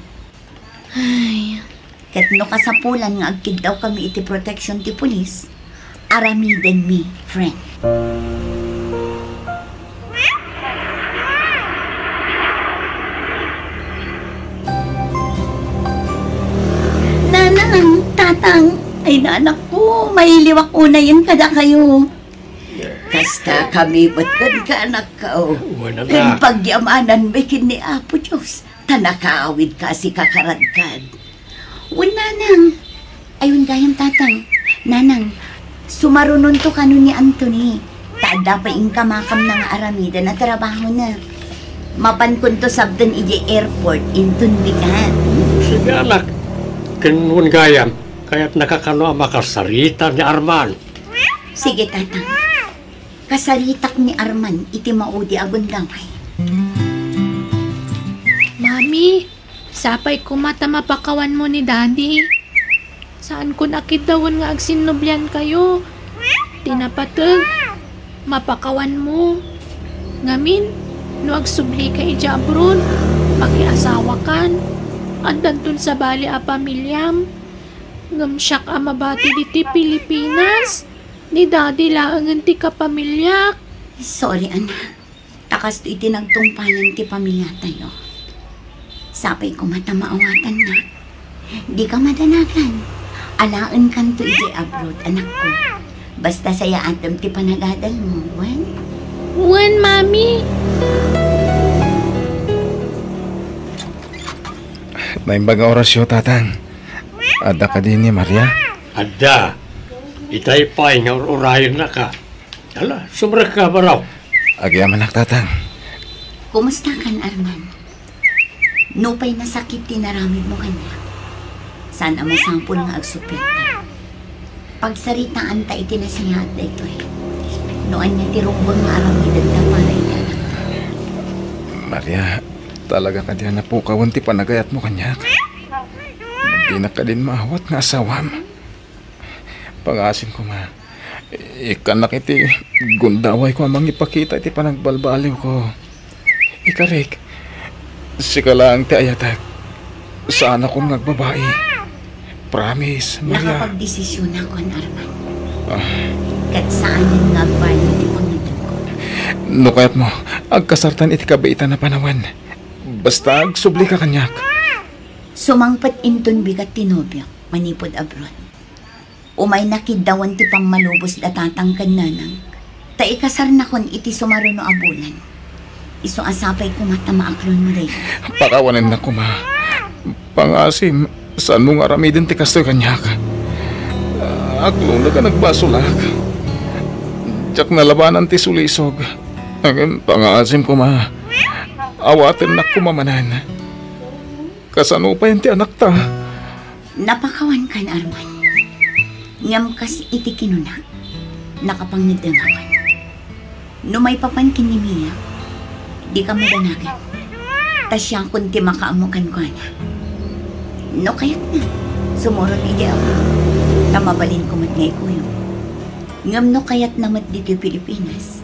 Ay. Ket no kasapulan nga agkiddawkami iti protection ti pulis, aramidenmi, friend. Nanang, tatang, ay, nanak ko, mailiwak unayen kadakayo. Kasta kami met kenka, anakko. Wen, ken pagyamanan mi ken ni Apo Dios, ta nakaawidka a sika karadkad. Wen, nanang. Ay, wen gayam, tatang. Nanang, sumarunonto kano ni Anthony. Ta adda pay inkamakamna nga aramiden a trabahona. Mapankonto sabten idiay airport inton bigat. Sige, anak. Ken wen gayam, kayatnaka kano a makasarita ni Arman? Sige, tatang. Kasaritak ni Arman iti maudi a gundaway. Mami, sapay koma ta mapakawanmo ni Daddy. Saankon a kiddawen nga agsinnubliankayo. Ti napateg, mapakawanmo. Ngamin, no agsublika idiay abroad, makiasawakan. Addanton sabali a pamiliam. Ngem siak a mabati ditoy Pilipinas. Ni Daddy laengen ti kapamiliak. Sorry, anak. Ta kastoy ti nagtungpalan ti pamiliatayo. Sapay koma ta maawatannak. Dika madanagan. Alaenkanto idiay abroad, anakko. Basta sayaatem ti panagadalmo, wen? Wen, Mami. Naimbag nga orasyo, tatang. Adda kadi ni Maria? Adda. Itay pay nga ur-urayennaka. Ala, sumrekka, baro. Agyamanak, tatang. Kumustakan, Arman? Nupay nasakit ti naramidmo kaniak, saan a masapul nga agsupirta. Pagsaritaanta iti nasayaat daytoy. No ania ti rumbeng nga aramidenta para iti anakta. Maria, talaga kadi a napukawen ti panagayatmo kaniak? Dinak kadin maawat nga asawam? Pangaasim koma. Ikkannak iti gundawayko a mangipakita iti panagbalbaliwko. Ikarik, sika laeng ti ayatek. Saanakon nga agbabai. Promise, Maria. Nakapagdesisyonakon, Arman. Ah. Ket saanen nga agbalin ti pangngeddengko. No kayatmo, agkasartan iti kabiitan a panawen. Basta agsublika kaniak. Sumangpet inton bigat ti nobiok manipud abroad. Umayna kiddawen ti pammalubos da tatang ken nanang, ta ikasarnakon iti sumaruno a bulan. Isu a sapay koma ta maaklonmo dayta. Pakawanennak koma. Pangaasim, saanmo nga aramiden ti kastoy kaniak. Aklonek a nagbasolak. Diak nalabanan ti sulisog. Ngem pangaasim koma. Awatennak koma manen. Kasano payen ti anakta? Napakawankan, Arman. Ngem kas iti kinunak, nakapangngeddemakon. No maipapan ken ni Mia, dika madanagan. Ta siakon ti makaammo kenkuana. No kayatna, sumurono idiay abroad, ta mabalinko met nga ikuyog. Ngem no kayatna met ditoy Pilipinas,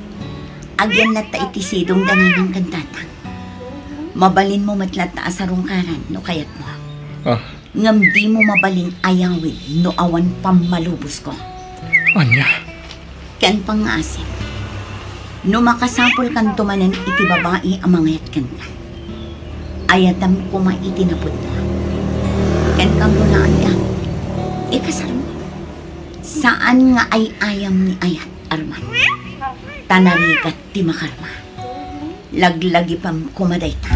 agyan latta iti sidong da nanang ken tatang. Mabalinmo met latta a sarungkaran no kayatmo. Ah. Ngem dimo mabalin ayawid no awan pammalubosko. Ania? Ken pangngaasim, no makasapulkanto manen iti babai a mangayat kenka, ayatem koma iti napudno. Ken kamrunaan ti amin, ikasarmo. Saan nga ay-ayam ni ayat, Arman. Ta narigat ti makarma. Laglagipem koma dayta.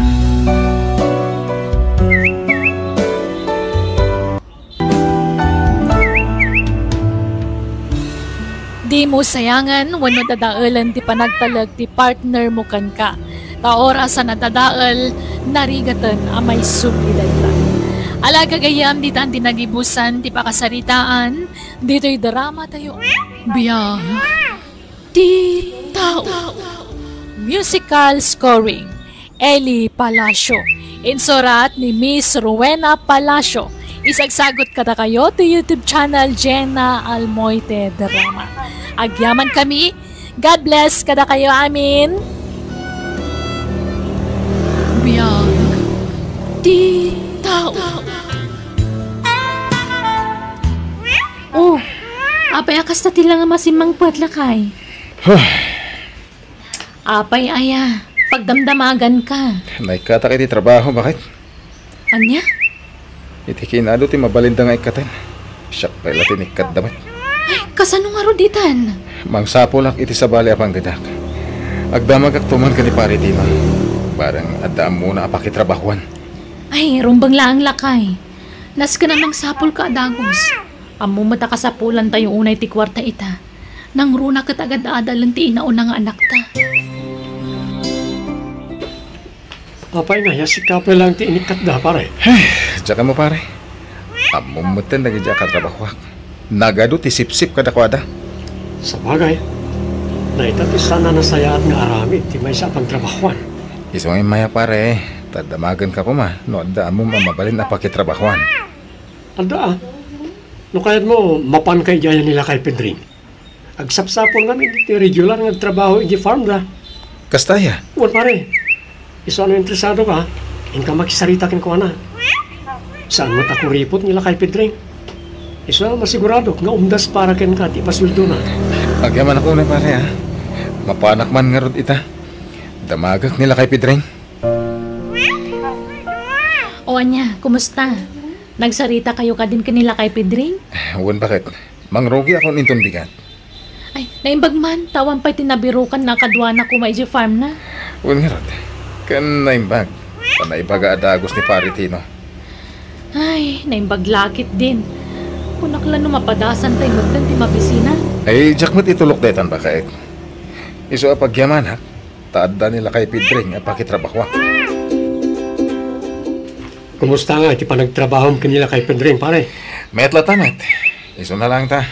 Dimo sayangen wenno dadaelen ti panagtalek ti partner mo kenka. Ta oras a nadadael, narigaten a maisubli dayta. Ala, gagayyem, ditan ti nagibusan ti pakasaritaan ditoy drama tayo. Biag ti tao. Musical scoring, Eli Palacio. Insurat ni Miss Rowena Palacio. Isagsagot kadakayo ti YouTube channel Jenna Almoite Drama. Agyamankami. God bless kadakayo amin. Biag ti tao. Oh, apay a kasta ti la nga masimmangpet, lakay? Apay aya, pagdamdamaganka. Naikkatak iti trabaho, baket. Ania? Iti kinado ti mabalinda nga ikkaten. Siak pay la ti nikkatda met. Ay, kasano ngarud itan? Mangsapulak iti sabali a panggedak. Agdamagakto man ken ni Pare Tino. Bareng adda ammona a pakitrabahoan. Ay, rumbeng laeng, lakay. Nasken a mangsapulka a dagus. Ammom met a kasapulantayo unay ti kuarta ita. Nangruna ket agad-adalen ti inauna nga anakta. Apay nga, ya sika pay laeng ti inikkatda, pare? Ay, diak ammo, pare. Ammom metten dagiti a katrabahoak. Nagadu ti sipsip kadakuada. Sabagay, dayta ti saan a nasayaat nga aramid ti maysa a pagtrabahoan. Isu nga immay a, pare, ta damagenka koma no adda ammom a mabalin a pakitrabahoan. Adda, a. No kayatmo, mapanka idiay ni Lakay Pedring. Agsapsapul ngamin ti regular nga agtrabaho iti farm da. Kasta aya? Wen, pare. Isu a no interesadoka, inka makisarita kenkuana. Saan met a kuripot ni Lakay Pedring. Isu a masiguradok nga umdas para kenka ti ipasueldona. Agyamanak unay, pare, a. Mapanak man ngarud ita. Damagek ni Lakay Pedring. O ania, kumusta? Nagsaritakayo kadin ken ni Lakay Pedring? Wen, baket. Mangrugiakon inton bigat. Ay, naimbag man, ta awan pay ti nabirukanna kaduana koma idiay farmna. Wen ngarud, ken naimbag, ta naibaga a dagus ni Pare Tino. Ay, naimbag la ketdin. Kunak la no mapadasantay metten ti mabisina. Ay, diak met itulok daytan, baket. Isu a pagyamanak, ta adda ni Lakay Pedring a pakitrabahoak. Kumusta nga iti panagtrabahom ken ni Lakay Pedring, pare? Met latta met. Isuna laeng ta.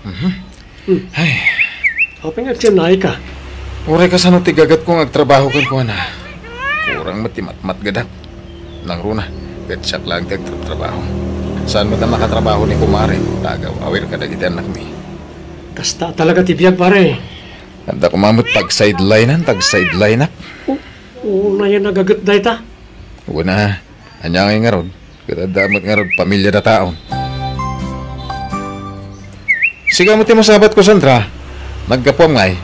Mhm. Hmm. Ay. Apay nga agsinnayka? Uray kasano ti gagatko nga agtrabaho kenkuana. Kurang met ti matmatgedak. Nangruna, ket siak laeng ti agtratrabaho. Saan met a makatrabaho ni kumare, ta agaw-awir kadagiti annakmi. Kasta talaga ti biag, pare. Adda koma met pagsideline-an, tagsideline-ak. O, unayen a gaget dayta. Wen a, ania ngay ngarud? Ket adda met ngarud pamiliada taon. Sika met ti masabatko, Sandra. Naggapuam ngay?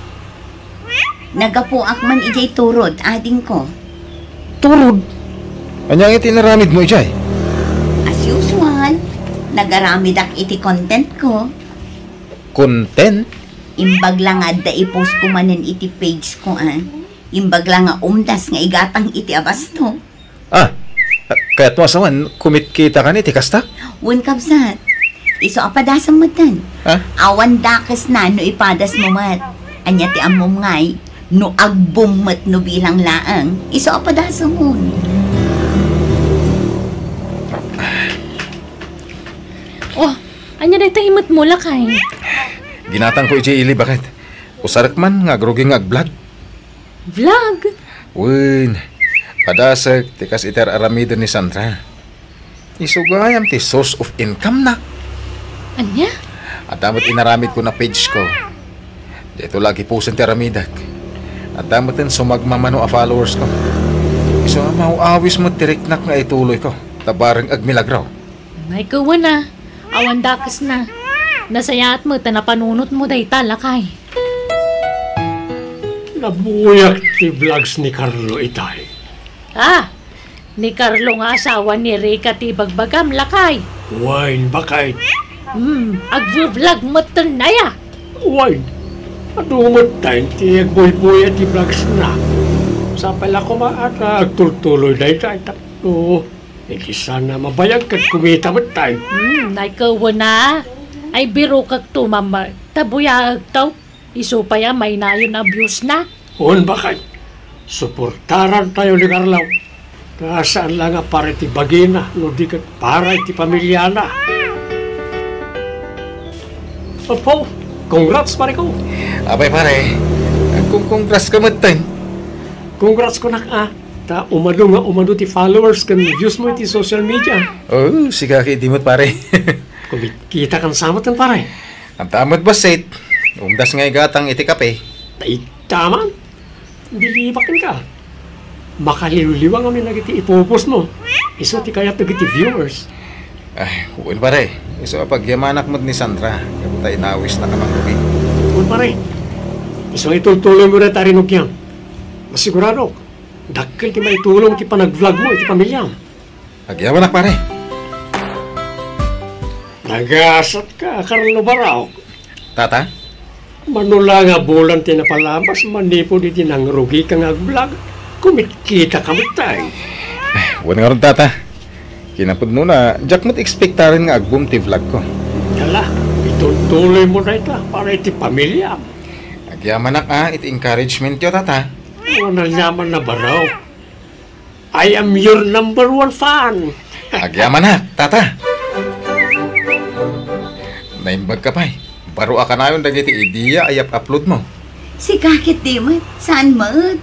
Naggapuak man idiay turod, adingko. Turod? Ania ngay ti inaramidmo idiay? As usual, nagaramidak iti contentko. Content? Imbag la nga adda i-post ko manen iti page ko, a. Imbag la nga umdas nga igatang iti abasto. Ah, kayatmo a sawen, kumitkita kani ti kasta? Wen, kabsat. Isu a padasem metten. Ah? Awan dakesna no ipadasmo met. Ania ti ammom ngay? No agbom met no bilang laeng, isu a padasemon. Oh, ania dayta imetmo, lakay? Ginatangko idiay ili, baket. Usarek man nga agrugi nga ag-vlog. Vlog? Wen, padasek ti kas iti ar-aramiden ni Sandra. Isu gayam ti source of income na. Ania? Adda met inaramidko a page ko. Daytoy la agipusen ti aramidek. Adda metten sumagmamano a followers ko. Isu a maw-awis met ti riknak nga ituloyko, ta bareng agmilagro. Nay, kuana, awan dakesna. Nasayaat met ta napanunotmo dayta, lakay. Nabuyak ti vlogs ni Carlo itay. Ah, ni Carlo nga asawa ni Rica ti ibagbagam, lakay. Wen, baket. Hmm, agvlog metten aya. Wen, adu metten ti agbuybuya ti vlogsna. Sapay la koma a ta agtultuloy dayta, tapno iti saan a mabayag ket kumita metten. Hmm, nay, kuana. Ay, birokekto, mama. Ta buyaekto. Isu pay a mainayon a viewsna. Wen, baket. Suportarantayo ni Carlo. Ta saan la nga para iti bagina, no di ket para iti pamiliana. Apo, congrats, pareko. Apay, pare, agkon-congrats ka metten. Congrats kunak a. Ta umadu nga umadu ti followers ken views mo iti social media. Oh, sika ketdi met, pare. Kumitkita kan sa met, pare. Adda met bassit. Umdas nga igatang iti kape. Dayta man. Bilibak kenka. Makaliwliwa ngamin dagiti ipupos mo. Isu ti kayat dagiti viewers. Ay, wen, pare. Isu a pagyamanak met ni Sandra. Gapu ta inawisnak a mangrugi. Wen, pare. Isu nga itultuloy mo dayta a rinugian. Masiguradok, dakkel ti maitulong ti panag-vlog mo iti pamiliam. Agyamanak, pare. Nagasatka, Carlo Barao. Tata? Mano la nga bulan ti napalabas manipud iti nangrugika nga ag-vlog, kumitkitaka met, tay. Wen ngarud, Tata. Kinapudnona, diak met expectaren nga ag-boom ti vlogko. Ala, itultuloy mo dayta para iti pamiliam. Agyamanak a iti encouragementyo, Tata. Wen, aniamanna, Barao. I am your number one fan. Agyamanak, Tata. Naimbagka pay. Baro a kanayon dagiti idea a iyap-upload mo. Sika ketdi met, saan met?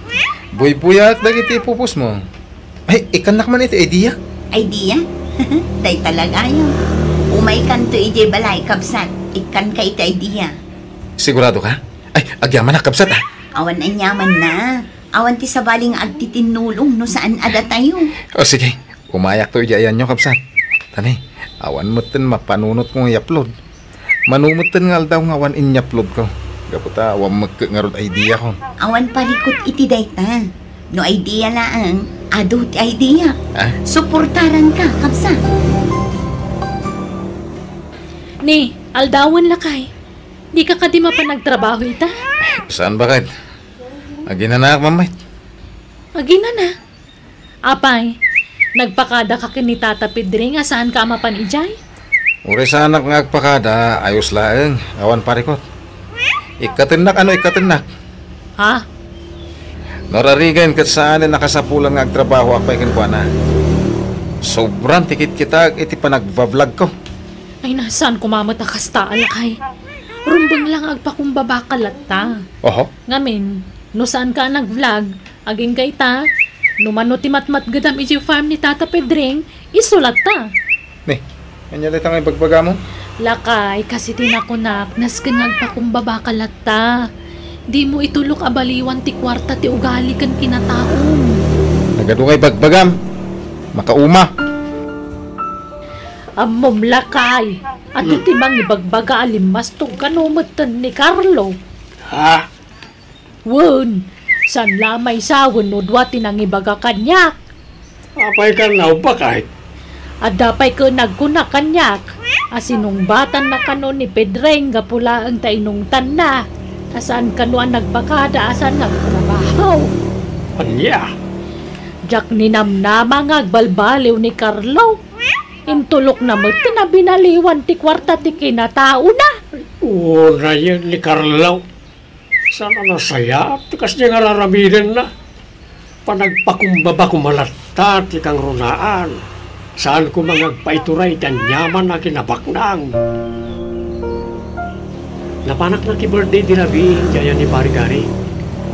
Buybuyaak dagiti ipupos mo. Ay, ikkannak man iti idea. Idea? Dayta la gayaw. Umaykanto idiay balay, kabsat. Ikkanka iti idea. Sigurado ka? Ay, agyamanak, kabsat, ah. Awan aniamanna. Awan ti sabali nga agtitinnulong no saan a datayo. O, sige. Umayakto idiay ayanyo, kabsat. Tani, awan metten mapanunotko nga i-upload. Mano metten nga aldaw nga awan inyuploadko. Gapu ta awan mekket ngarud ideakon. Awan parikut iti dayta. No idea laeng, adu ti idea. Ah? Suportaranka, kabsat. Ni, aldawen lakay. Dika kadi mapan agtrabaho ita? Saan baket? Aginanaak man met. Aginana? Apay, nagpakadaka ken ni Tata Pedring a saanka a mapan idiay? Uray saanak nga agpakada, ayos laeng, awan parikut. Ikkatennak, ano ikkatennak? Ha? No rarigen ket saanen a kasapulan nga agtrabahoak pay kenkuana. Sobran ti kitkitaek iti panagva-vlogko. Ay, na, saan koma met a kasta, lakay. Rumbeng la nga agpakumbabaka latta. Oho. Ngamin, no saanka a nag-vlog, agingga ita, no mano ti matmatgedam idiay farm ni Tata Pedring, isu latta. Ni, ania dayta nga ibagbagam? Lakay, kas iti nakunak, nasken nga agpakumbabaka latta. Dimo itulok a baliwan ti kuarta ti ugali ken kinataom. Nagadu nga ibagbagam. Makauma. Ammom, lakay, adu ti mangibagbaga a limmastog kano metten ni Carlo. Ha? Wen, saan la a maysa wenno dua ti nangibaga kaniak. Apay kano, baket? Adda pay ken nagkuna kaniak a sinungbatanna kano ni Pedring gapu laeng ta inungtanna a saan kano a nagpakada a saan nga agtrabaho. Ania? Diak ninamnama nga agbalbaliw ni Carlo. Intulokna met ti nabinaliwan ti kuarta ti kinataona. Unayen ni Carlo. Saan a nasayaat ti kasdiay nga ar-aramidenna. Panagpakumbaba koma latta ti kangrunaan. Saan koma nga agpaituray iti aniaman a kinabaknang. Napanak nakibirthday idi rabii idiay ayan ni Pare Gary.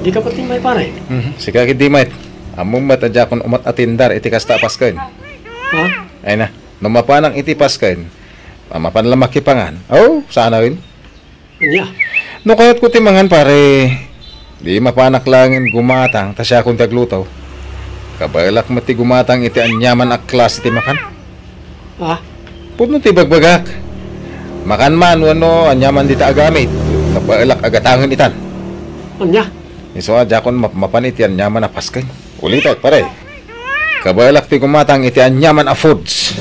Dika met immay, pare? Mhm. Sika ketdi met. Ammom met a diakon umat-atendar iti kasta a pasken. Ha? Ay na, no mapanak iti pasken, a, mapan la makipangan. Oh, saan a wen? Ania? No kayatko ti mangan, pare, di mapanak laengen gumatang ta siakon ti agluto. Kabaelak met ti gumatang iti aniaman a klase ti makan. Ha? Pudno ti ibagbagak. Makan man wenno aniaman dita a gamit, kabaelak a gatangen itan. Ania? Isu a diakon mapmapan iti aniaman a pasken. Ulitek, pare. Kabaelak ti gumatang iti aniaman a foods.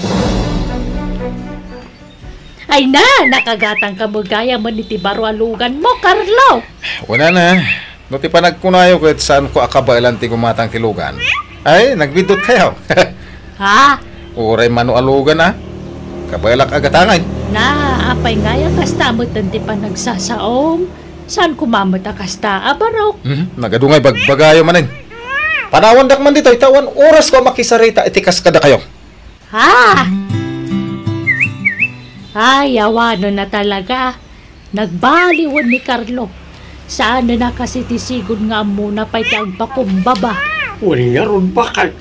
Ay na, nakagatangka met gayam iti baro a luganmo, Carlo. Wala na. No ti panagkunayo ket saanko a kabaelan ti gumatang ti lugan. Ay, nagbiddutkayo. Ha? Uray mano a lugan, a. Kabaelak a gatangen. Na, apay ngay a kasta metten ti panagsasaom? Saan koma met a kasta a barok? Mhm, nagadu nga ibagbagayo manen. Panawandak man ditoy ta awan orasko a makisarita iti kas kadakayo. Ha? Ay, awanen a talaga. Nagbaliwen ni Carlo. Saanen a kasi ti sigud nga ammona pay ti agpakumbaba. Wen ngarud, baket,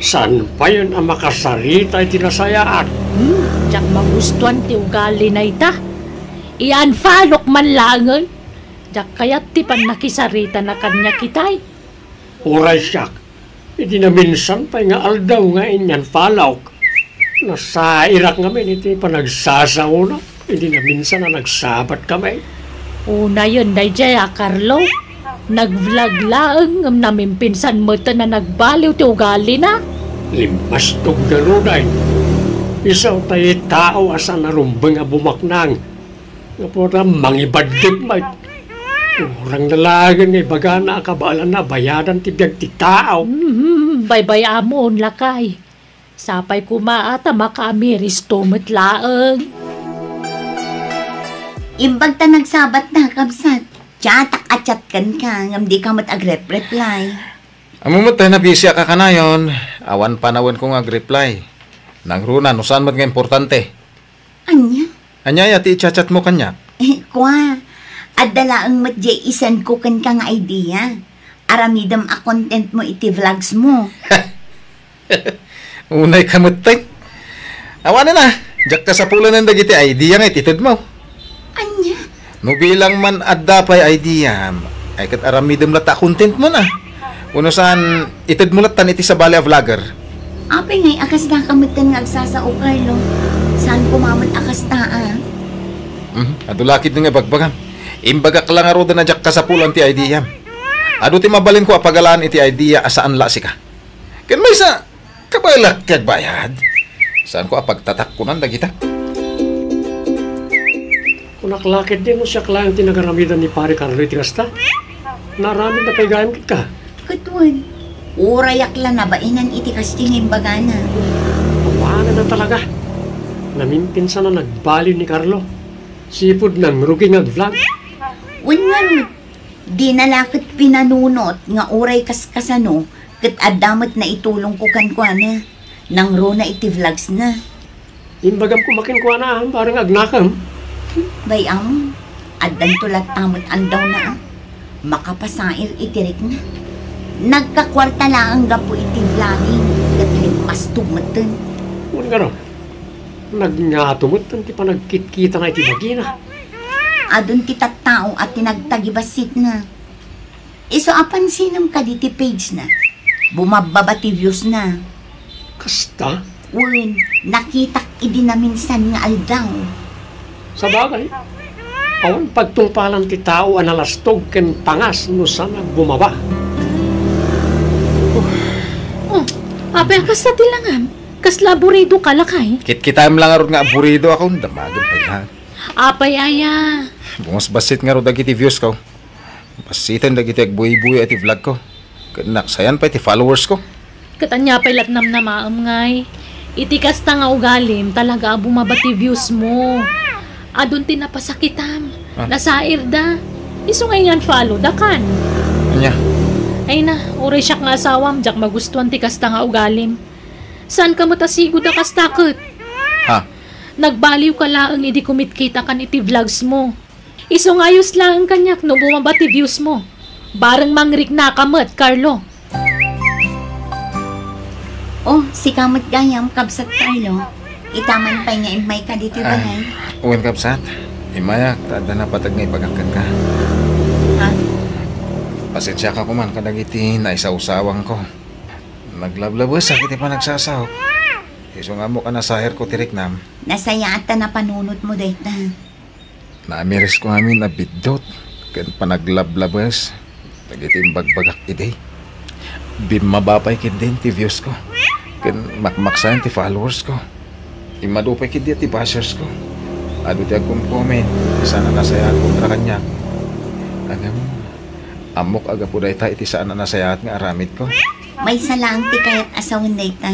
saan payen a makasarita iti nasayaat? Hmm, diak magustuan ti ugalina ita. I-unfollowk man laengen. Diak kayat ti pannakisaritana kaniak itay. Uray siak, idi naminsan pay nga aldaw nga in-unfollowk, nasairak ngamin iti panagsasaona idi naminsan a nagsabatkami. Unayen daydiay a Carlo, nag-vlog laeng ngem namimpinsan metten a nagbaliw ti ugalina. Limmastog ngaruden. Isu tay tao a saan a rumbeng a bumaknang. Gapu ta mangibaddek met. Kurang na laengen nga ibagana a kabaelanna a bayadan ti biag ti tao. Mhm, baybay-amon, lakay. Sapay koma a ta makaamiristo met laeng. Imbag ta nagsabatta, kabsat. Chatak a chat kenka, ngem dika met agrep-reply. Ammom met ta nabisiak a kanayon, awan panawenko nga agreply. Nangruna no saan met nga importante. Ania? Ania aya ti i-chat-chatmo kaniak? Eh, kua, adda laeng met diay i-sendko kenka nga idea. Aramidem a contentmo iti vlogsmo. Unayka metten. Awanen a, diak kasapulanen dagiti idea nga ititedmo. Ania? No bilang man adda pay idea, ay ket aramidem latta a contentmon a. Wenno saan, itedmo lattan iti sabali a vlogger. Apay ngay a kasta ka metten nga agsasao, Carlo? Saan koma met a kasta a? Mhm, adu la ketdi nga ibagbagam. Imbagak la ngaruden a diak kasapulan ti ideam. Adu ti mabalinko a pagalaan iti idea a saan la a sika. Ken maysa, kabaelak ti agbayad. Saanko a pagtatakkonan dagita. Kunak la ketdi no siak laeng ti nagaramidan ni Pare Carlo iti kasta. Naaramidna pay gayam kenka. Ket wen, urayak la nabaenan iti kasdi nga imbagana. Awanen a talaga. Namimpinsan a nagbaliw ni Carlo. Sipud nangrugi nga ag-vlog. Wen ngarud, dina la ket pinanunot nga uray kaskasano ket adda met naitulongko kenkuana. Nangruna iti vlogsna. Imbagam koma kenkuana, bareng agnakem. Bay-am, addanto latta met aldawna a makapasair iti rikna. Nagkakuarta laeng gapu iti vlogging ket limmastog metten. Wen ngarud, nagngato metten ti panagkitkitana iti bagina. Adun ti tattao a tinagtagibasitna. Isu a pansinem kadi ti page na. Bumabbaba ti views na. Kasta? Wen, nakitak idi naminsan nga aldaw. Sabagay, awan pagtungpalan ti tao a nalastog ken pangas no saan a bumaba. Oh, apay a kasta ti langam? Kasla aburido ka, lakay? Kitkitaem la ngarud nga aburido ako, damagem pay laeng. Apay aya? Bumasbassit ngarud dagiti views ko. Basiten dagiti agbuybuya iti vlog ko. Ket naksayan pay ti followers ko. Ket ania pay lat namnamaem ngay? Iti kasta nga ugalim, talaga a bumaba ti views mo. Adun ti napasakitam. Ah. Nasairda. Isu nga in-unfollow da kan. Ania? Ay na, uray siak nga asawam, diak magustuan ti kasta nga ugalim. Saan ka met a sigud a kasta ket? Ha? Nagbaliw ka laeng idi kumitkita kan iti vlogs mo. Isu nga ayos laeng kaniak no bumaba ti views mo. Bareng mangrikna ka met, Carlo. Oh, sika met gayam, Kabsat Carlo. Ita man pay nga immayka ditoy balay. Wen, Kabsat. Immayak, ta adda napateg nga ibagak kenka. Ha? Pasensiaka koman kadagiti naisawsawangko. Naglablabesak iti panagsasaok. Isu nga ammok a nasairko ti riknam. Nasayaat ta napanunotmo dayta. Naamirisko amin a biddut ken panaglablabes dagiti imbagbagak idi. Bimmaba pay ketdin ti views ko ken makmaksayan ti followers ko. Immadu pay ketdi ti bashers ko. Adu ti agkomkomment iti saan a nasayaat kontra kaniak. Ngem, ammok a gapu dayta iti saan a nasayaat nga aramidko. Maysa laeng ti kayat a sawen dayta.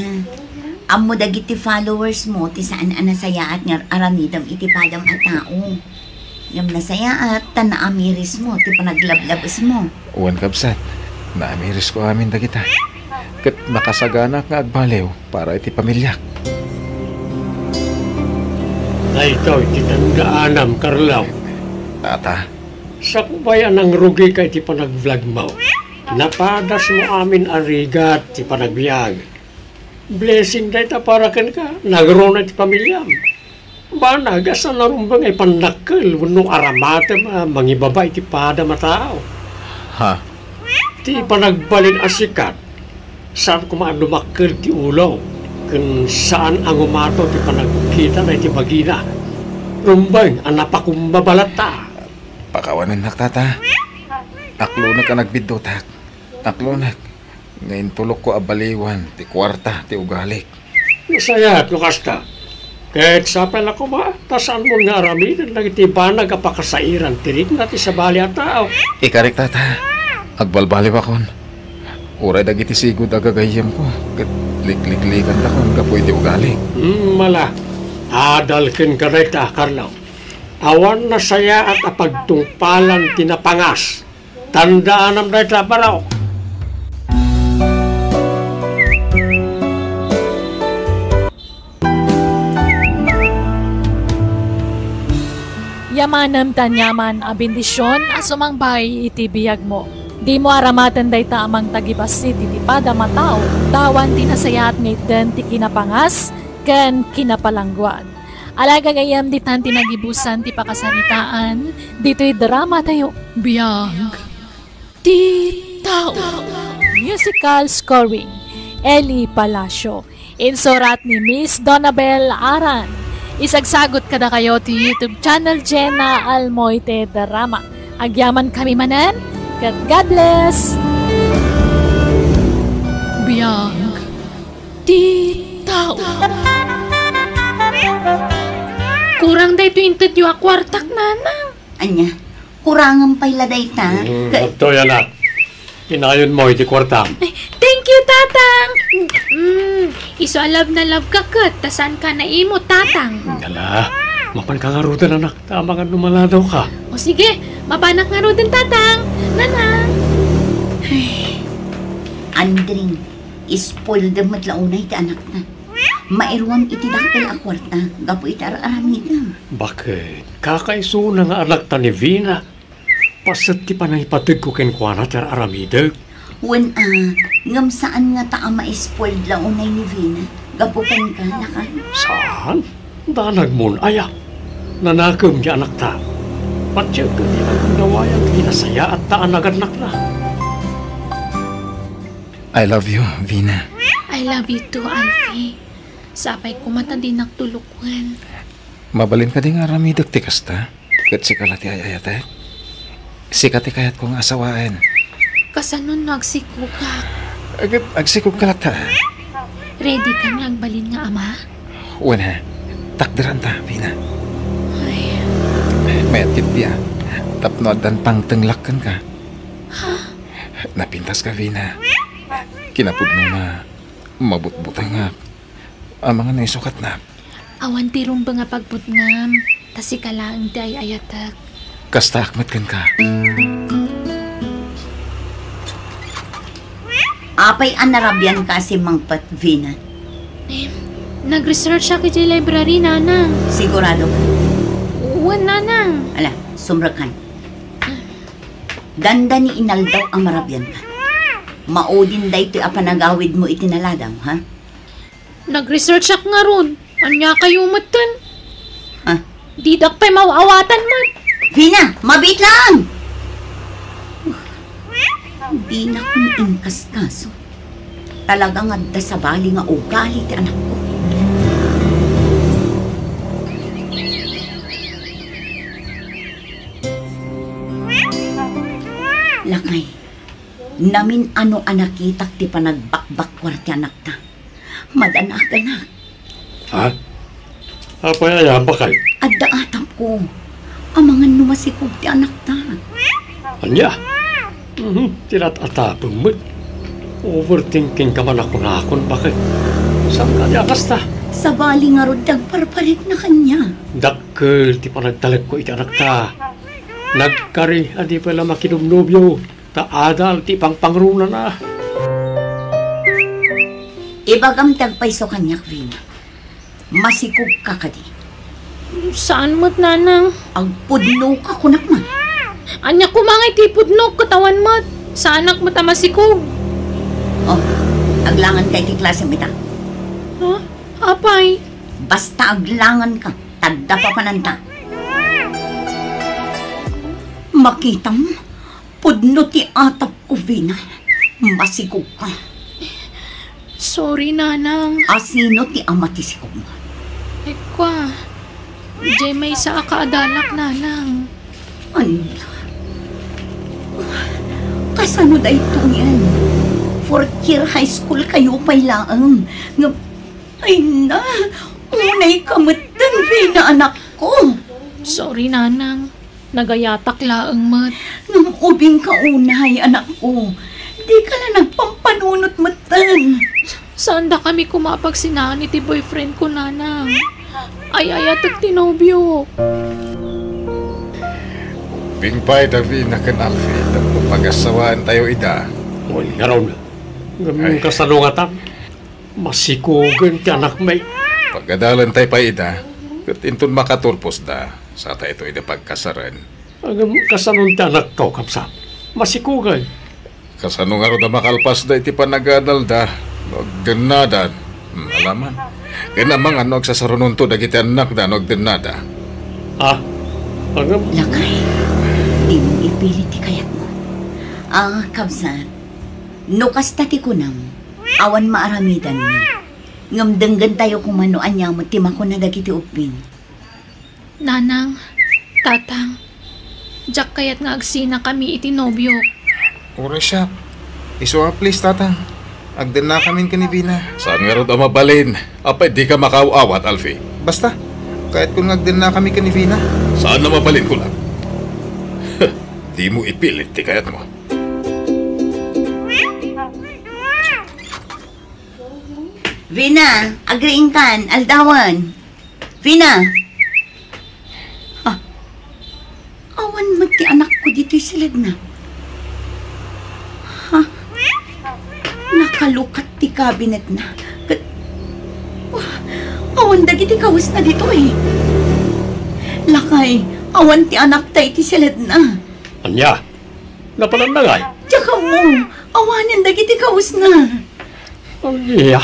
Ammo dagiti followers mo ti saan a nasayaat nga aramidem iti padam a tao. Ngem nasayaat ta naamiris mo ti panaglablabes mo. Wen, kabsat, naamiris ko amin dagita. Ket nakasaganak nga agbaliw para iti pamiliak. Daytoy ti tandaanam, Carlo. Tata. Sakbay a nangrugika iti panag-vlog mo. Napadasmo amin a rigat ti panagbiag. Blessing dayta para kenka, nagruna iti pamiliam. Banag a saan a rumbeng a ipannakkel wenno aramatem a mangibaba iti padam a tao. Ha? Ti panagbalin a sikat, saan koma a dumakkel ti ulo, ken saan a ngumato ti panagkitana iti bagina. Rumbeng a napakumbaba latta. Pakawanennak, tata. Aklonek a nagbiddutak. Aklonek nga intulokko a baliwan ti kuarta ti ugalik. Nasayaat no kasta. Ket sapay la koma, ta saanmon nga aramiden dagiti banag a pakasairan ti rikna ti sabali a tao. Ikarik, tata. Agbalbaliwakon. Uray dagiti sigud a gagayyemko, ket likliklikantakon gapu iti ugalik. Hmm, mala. Adal kenka dayta, Carlo. Awan nasayaat a pagtungpalan ti napangas. Tandaanam dayta, barok. Yamanem ti aniaman a bendision a sumangbay iti biagmo. Dimo aramaten dayta a mangtagibassit iti padam a tao, ta awan ti nasayaat nga itden ti kinapangas ken kinapalangguad. Ala, gagayyem, ditan ti nagibusan ti pakasaritaan ditoy dramatayo. Biag ti tao. Musical scoring, Eli Palacio. Insurat ni Miss Donabel Aran. Isagsagut kadakayo ti YouTube channel Jenna Almoite Drama. Agyamankami manen, ket God bless! Biag ti tao. Kurang daytoy intedyo a kuartak, nanang. Ania? Kurangen pay la dayta? Mm, Ka- adtoy, anak. Inayonmo iti kuartam. Ay, thank you, Tatang. Mm, isu a love na love ka ket, ta saanka naimut, Tatang. Ala, mapanka ngaruden, anak, ta amangan no maladawka. O sige, mapanak ngaruden, Tatang. Nanang. Andring, spoiled met la unay ti anakna. Mairuam iti dakkel a kuarta gapu iti ar-aramidem. Baket, kakaisuna nga anakta ni Vina. Paset ti panangipategko kenkuana ti ar-aramidek. Wen a, ngem saan ngata a ma-spoiled la unay ni Vina gapu kenka, lakay? Saan? Danagmon aya? Nanakem ti anakta. Patiek ti agundawayag ti nasayaatta a nagannakna. I love you, Vina. I love you too, Alfie. Sapay koma ta dinak tulokon. Mabalin kadi nga aramidek ti kasta? Ket sika la ti ay-ayatek? Sika ti kayatko nga asawaen. Kasano no agsikogak? Ket agsikogka latta. Ready ka nga agbalin nga ama? Wen, ha. Takderanta, Vina. Ay. Mayat ketdi a tapno addan pangtenglak kenka. Ha? Napintaska, Vina. Kinapudnona, mabutbutengak. Amangan no isukatnak. Awan ti rumbeng a pagbutngam, ta sika laeng ti ay-ayatek. Kastaak met kenka. Apay a narabianka a simmangpet, Vina? Em, nag-researchak idiay library, Nanang. Sigurado ka? Wen, Nanang. Ala, sumrekkan. Dandani inaldaw a marabianka. Maudin daytoy a panagawidmo iti naladaw, ha? Nag-researchak ngarud. Ania kayo metten? Ha? Didak pay maw-awatan met. Vina, mabiit lang! Dinak inkaskaso. Talaga nga adda sabali nga ugali ti anakko. Lakay, namin-ano a nakitak ti panagbakbakkuar ti anakta. Madanaganak. Ha? Apay aya, baket? Adda atapko. Amangan no masikog ti anakta. Ania? Mhm, ti lat-atapem met. Overthinking ka man a kunakon, baket? Saan ka ania kasta? Sabali ngarud ti agparparikna kaniak. Dakkel ti panagtalekko iti anakta. Nagkari a di pay la makinobnobio. Ta adal ti pangpangrunana. Ibagam ti agpayso kaniak, Vina. Masikogka kadi? Saan met, Nanang? Agpudnoka, kunak man. Ania koma nga iti pudnok ket awan met? Saanak met a masikog. Oh, aglanganka iti klasem ita. Ha? Apay? Basta aglanganka, tadda papananta. Makitam, pudno ti atapko, Vina. Masikogka. Sorry, Nanang. A, sino ti ama ti sikog? Ay, kua. Diay maysa a kaadalak, Nanang. Ania? Kasano daytoyen? Fourth year high school kayo pay laeng. Ngem, ay na, unayka metten, Vina, anakko. Sorry, Nanang. Nagayatak laeng met. Ngem ubingka unay, anakko. Dika la nagpampanunot metten. Saanda kami koma a pagsinaan iti boyfriend ko, Nanang. Ay-ayatek ti nobiok. Ubing pay, Davina ken Alfie, tapno pagassawaentayo ida. Wen ngarud. Ngem Ay. Kasano ngatan? Masikogen ti anakmi. Pagadalentayo pay ida, ket inton makaturposda, satayo ida pagkasaren. Ngem kasano ti anakko, kabsat? Masikogen. Kasano ngarud a makalpasda iti panagadalda no agdennadan? Hmm, alaman. Ken amangan no agsasarunonto dagiti annakda no agdennada. Ah, ngem Lakay, dimo ipilit ti kayatmo. Ah, kabsat, no kasta ti kunam, awan maaramidanmi. Ngem denggentayo koma no ania met ti makuna dagiti ubbing. Nanang, Tatang, diak kayat nga agsinakami iti nobiok. Uray siak. Isu a, please, Tatang. Agdennakamin ken ni Vina. Saan ngarud a mabalin? Apay, dika makaaw-awat, Alfie? Basta, kayatkon nga agdennakami ken ni Vina. Saan a mabalin, kunam? Dimo ipilit ti kayatmo. Vina, agriingkan, aldawen. Vina! Ah, awan met ti anakko ditoy siledna. Ha? Nakalukat ti kabinetna. Ket, wah, awan dagiti kawesna ditoy. Lakay, awan ti anakta iti siledna. Ania? Napanan na ngay? Diak ammo. Awanen dagiti kawesna. Ania?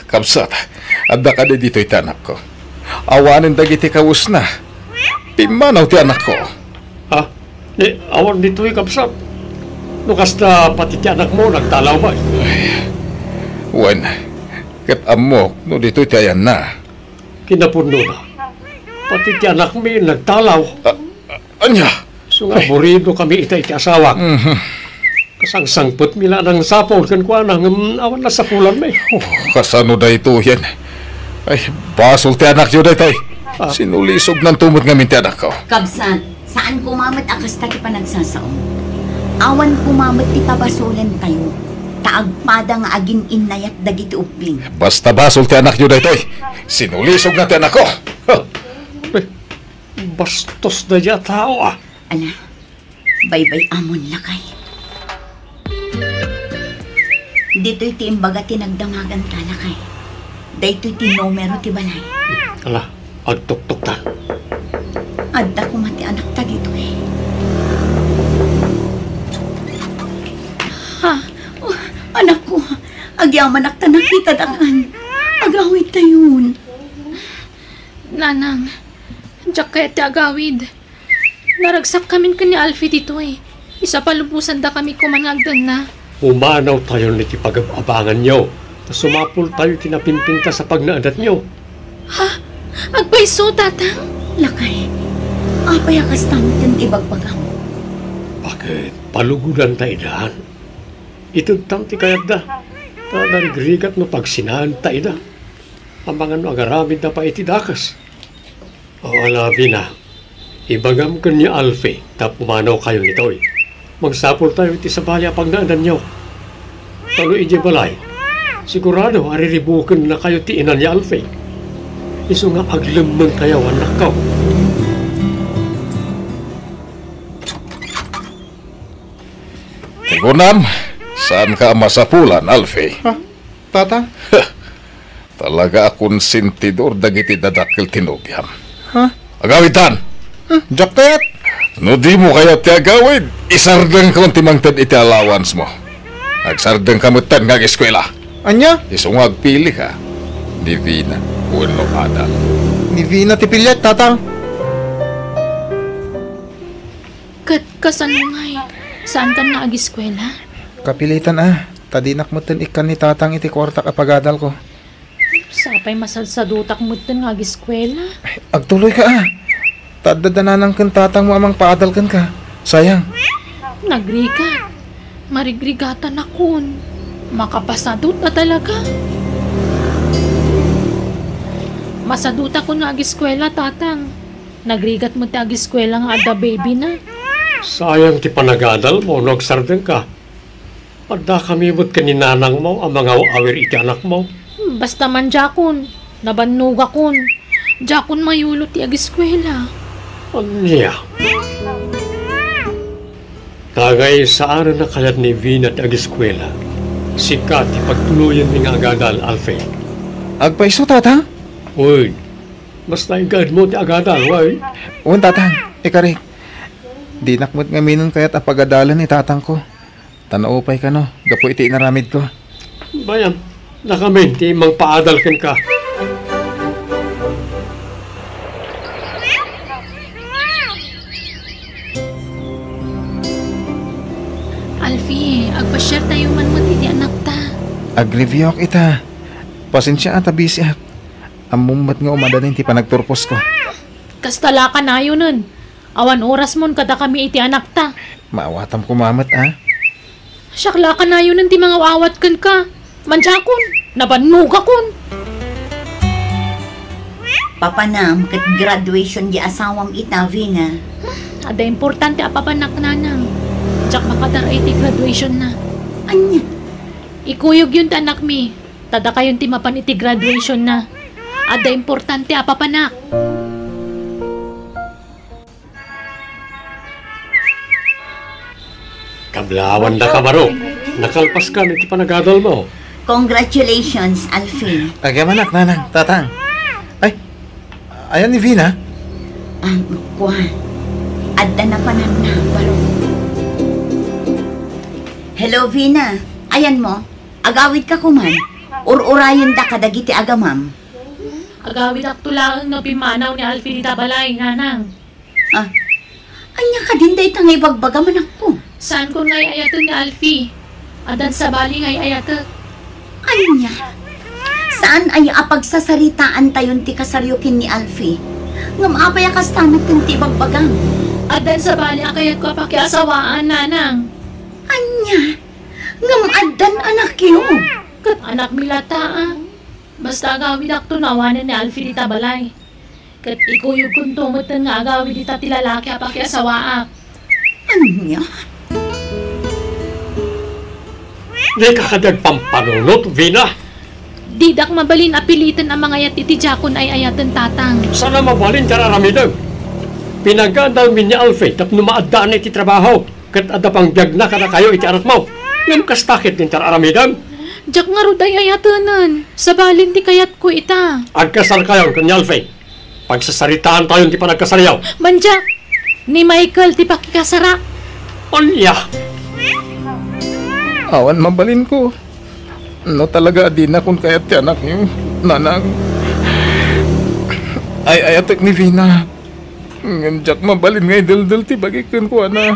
Kabsat, adda kadi ditoy ti anakko? Awanen dagiti kawesna. Pimmanaw ti anakko. Ha? Ni, awan ditoy, kabsat. No kasta, pati ti anakmo nagtalaw met. Ay, wen, ket ammok no ditoy ti ayanna. Kinapudnona, pati ti anakmi nagtalaw. A-, a-, ania? Isu nga aburridokami ita iti asawak. Mhm. Kasangsangpetmi la a nangsapul kenkuana, ngem awan nasapulanmi. Oh, kasano daytoyen? Ay, basol ti anakyo daytoy. Ah. Sinulisognanto met ngamin ti anakko. Kabsat, saan koma met a kasta ti panagsasaom. Awan koma met ti pabasolentayo, ta agpada nga agin-innayat dagiti ubbing. Basta basol ti anakyo daytoy. Sinulisogna ti anakko. Huh. Eh, bastos daydiay a tao, ah. Ala, baybay-amon, lakay. Ditoy ti imbaga ti nagdamaganta, lakay. Daytoy ti numero ti balay. Ala, agtuktoktan. Adda koma ti anakta ditoy. Ha? Oh, anakko, agyamanak ta nakitadakan. Agawidtayon. Nanang, diak kayat ti agawid. Naragsakkamin ken ni Alfie ditoy. Isapalubosandakami koman nga agdenna. Pumanawtayon iti pagab-abanganyo, ta sumapultayo iti napimpintas a pagnaedatyo. Ha? Agpayso, Tatang? Lakay, apay a kasta met ti ibagbagam? Baket, palugudanta idan. Itedtam ti kayatda, ta narigrigat no pagsinaanta ida. Amangan no agaramidda pay iti dakes. O, ala, Vina, ibagam ken ni Alfie ta pumanawkayon ditoy. Mangsapultayo iti sabali a pagnaedanyo. Ta no idiay balay, sigurado a riribukennakayo ti ina ni Alfie. Isu nga aglemmengkayo, annakko. Ti kunam, saanka a masapulan, Alfie. Ha? Tatang? Talaga a konsentidor dagiti dadakkel ti nobiam. Ha? Agawidtan! Hmm, diak kayat. No dimo kayat ti agawid, isardengkon ti mangted iti allowance mo. Agsardengka metten nga ageskuela. Ania? Isu nga agpilika ni Vina wenno Adal. Ni Vina ti piliek, Tatang. Ket kasano ngay? Saankan nga ageskuela? Kapilitan a, ta dinak metten ikkan ni Tatang iti kuartak a pagadalko. Sapay masadsadutak metten nga ageskuela. Agtuloyka a. Ta adda da nanang ken tatangmo a mangpaadal kenka. Sayang. Nagrigat. Marigrigatanakon. Makapasadut a talaga. Masadutakon nga ageskuela, Tatang. Nagrigat met ti ageskuela nga adda baby na. Sayang ti panagadalmo no agsardengka. Addakami met ken ni nanangmo a mangaw-awir iti anakmo. Basta man diakon, nabannogakon. Diakon mayulo ti ageskuela. Ania? Tangay saanen a kayat ni Vina ti ageskuela, sika ti pagtuloyenmi nga agadal, Alfie. Agpayso, Tatang? Uy, basta igaedmo ti agadal, uy. Wen, Tatang, ikarik. Dinak met ngaminen kayat a pagadalen ni tatangko. Ta naupay kano gapu iti inaramidko. Bayan, dakamin ti mangpaadal kenka. Alfie, agpasiartayo man met iti anakta. Agreviewak ita. Pasensia a ta bisiak. Ammom met nga umadanin ti panagturposko. Kasta la kanayonen. Awan orasmon kadakami iti anakta. Maawatam koma met a. Siak la kanayonen ti mangaw-awat kenka. Mandiakon, nabannogakon. Papanam ket graduation di asawam ita, Vina. Adda importante a papanak, nanang. Diak makadar-ay ti graduation na. Ania? Ikuyogyon ti anakmi. Ta dakayon ti mapan iti graduation na. Adda importante a papanak. Kablaawan da ka, Baro. Nakalpas ka iti panagadal mo. Congratulations, Alfie. Agyamanak, nanang, tatang. Ay, ayan ni Vina? Ah, kua. Adda napananna, Baro. Hello, Vina. Ayan mo? Agawid ka kuman. Ur-urayen da kadagiti agamam. Agawidakto laeng no pimmanaw ni Alfie dita balay, nanang. Ah, ania kadin dayta nga ibagbagam, anakko? Saankon nga ay-ayaten ni Alfie. Addan sabali nga ay-ayatek. Ania? Saan aya a pagsasaritaantayon ti kasaryo ken ni Alfie? Ngem apay a kasta met ti ibagbagam? Addan sabali a kayatko a pakiasawaan, nanang. Ania? Ngem addan anakyo? Ket anakmi latta, a. Basta agawidakto no awanen ni Alfie dita balay. Ket ikuyogkonto metten nga agawid dita ti lalaki a pakiasawaak. Ania? Dika kadi agpampanunot, Vina? Didak mabalin a piliten a mangayat iti diakon ay-ayaten, tatang. Saan a mabalin ti ar-aramidem? Pinagadalmi ni Alfie tapno maaddaan iti trabaho. Ket adda pangbiagna kadakayo iti anakmo. Ngem kasta ketdin ti ar-aramidem? Diak ngarud ay-ayatenen. Sabalin ti kayatko ita. Agkasarkayon ken ni Alfie. Pagsasaritaantayon ti panagkasaryo. Bandiak, ni Michael ti pakikasarak. Ania? Awan mabalinko. No talaga a dinakon kayat ti anakyo, nanang. Ay-ayatek ni Vina. Ngem diak mabalin nga ideldel ti bagik kenkuana.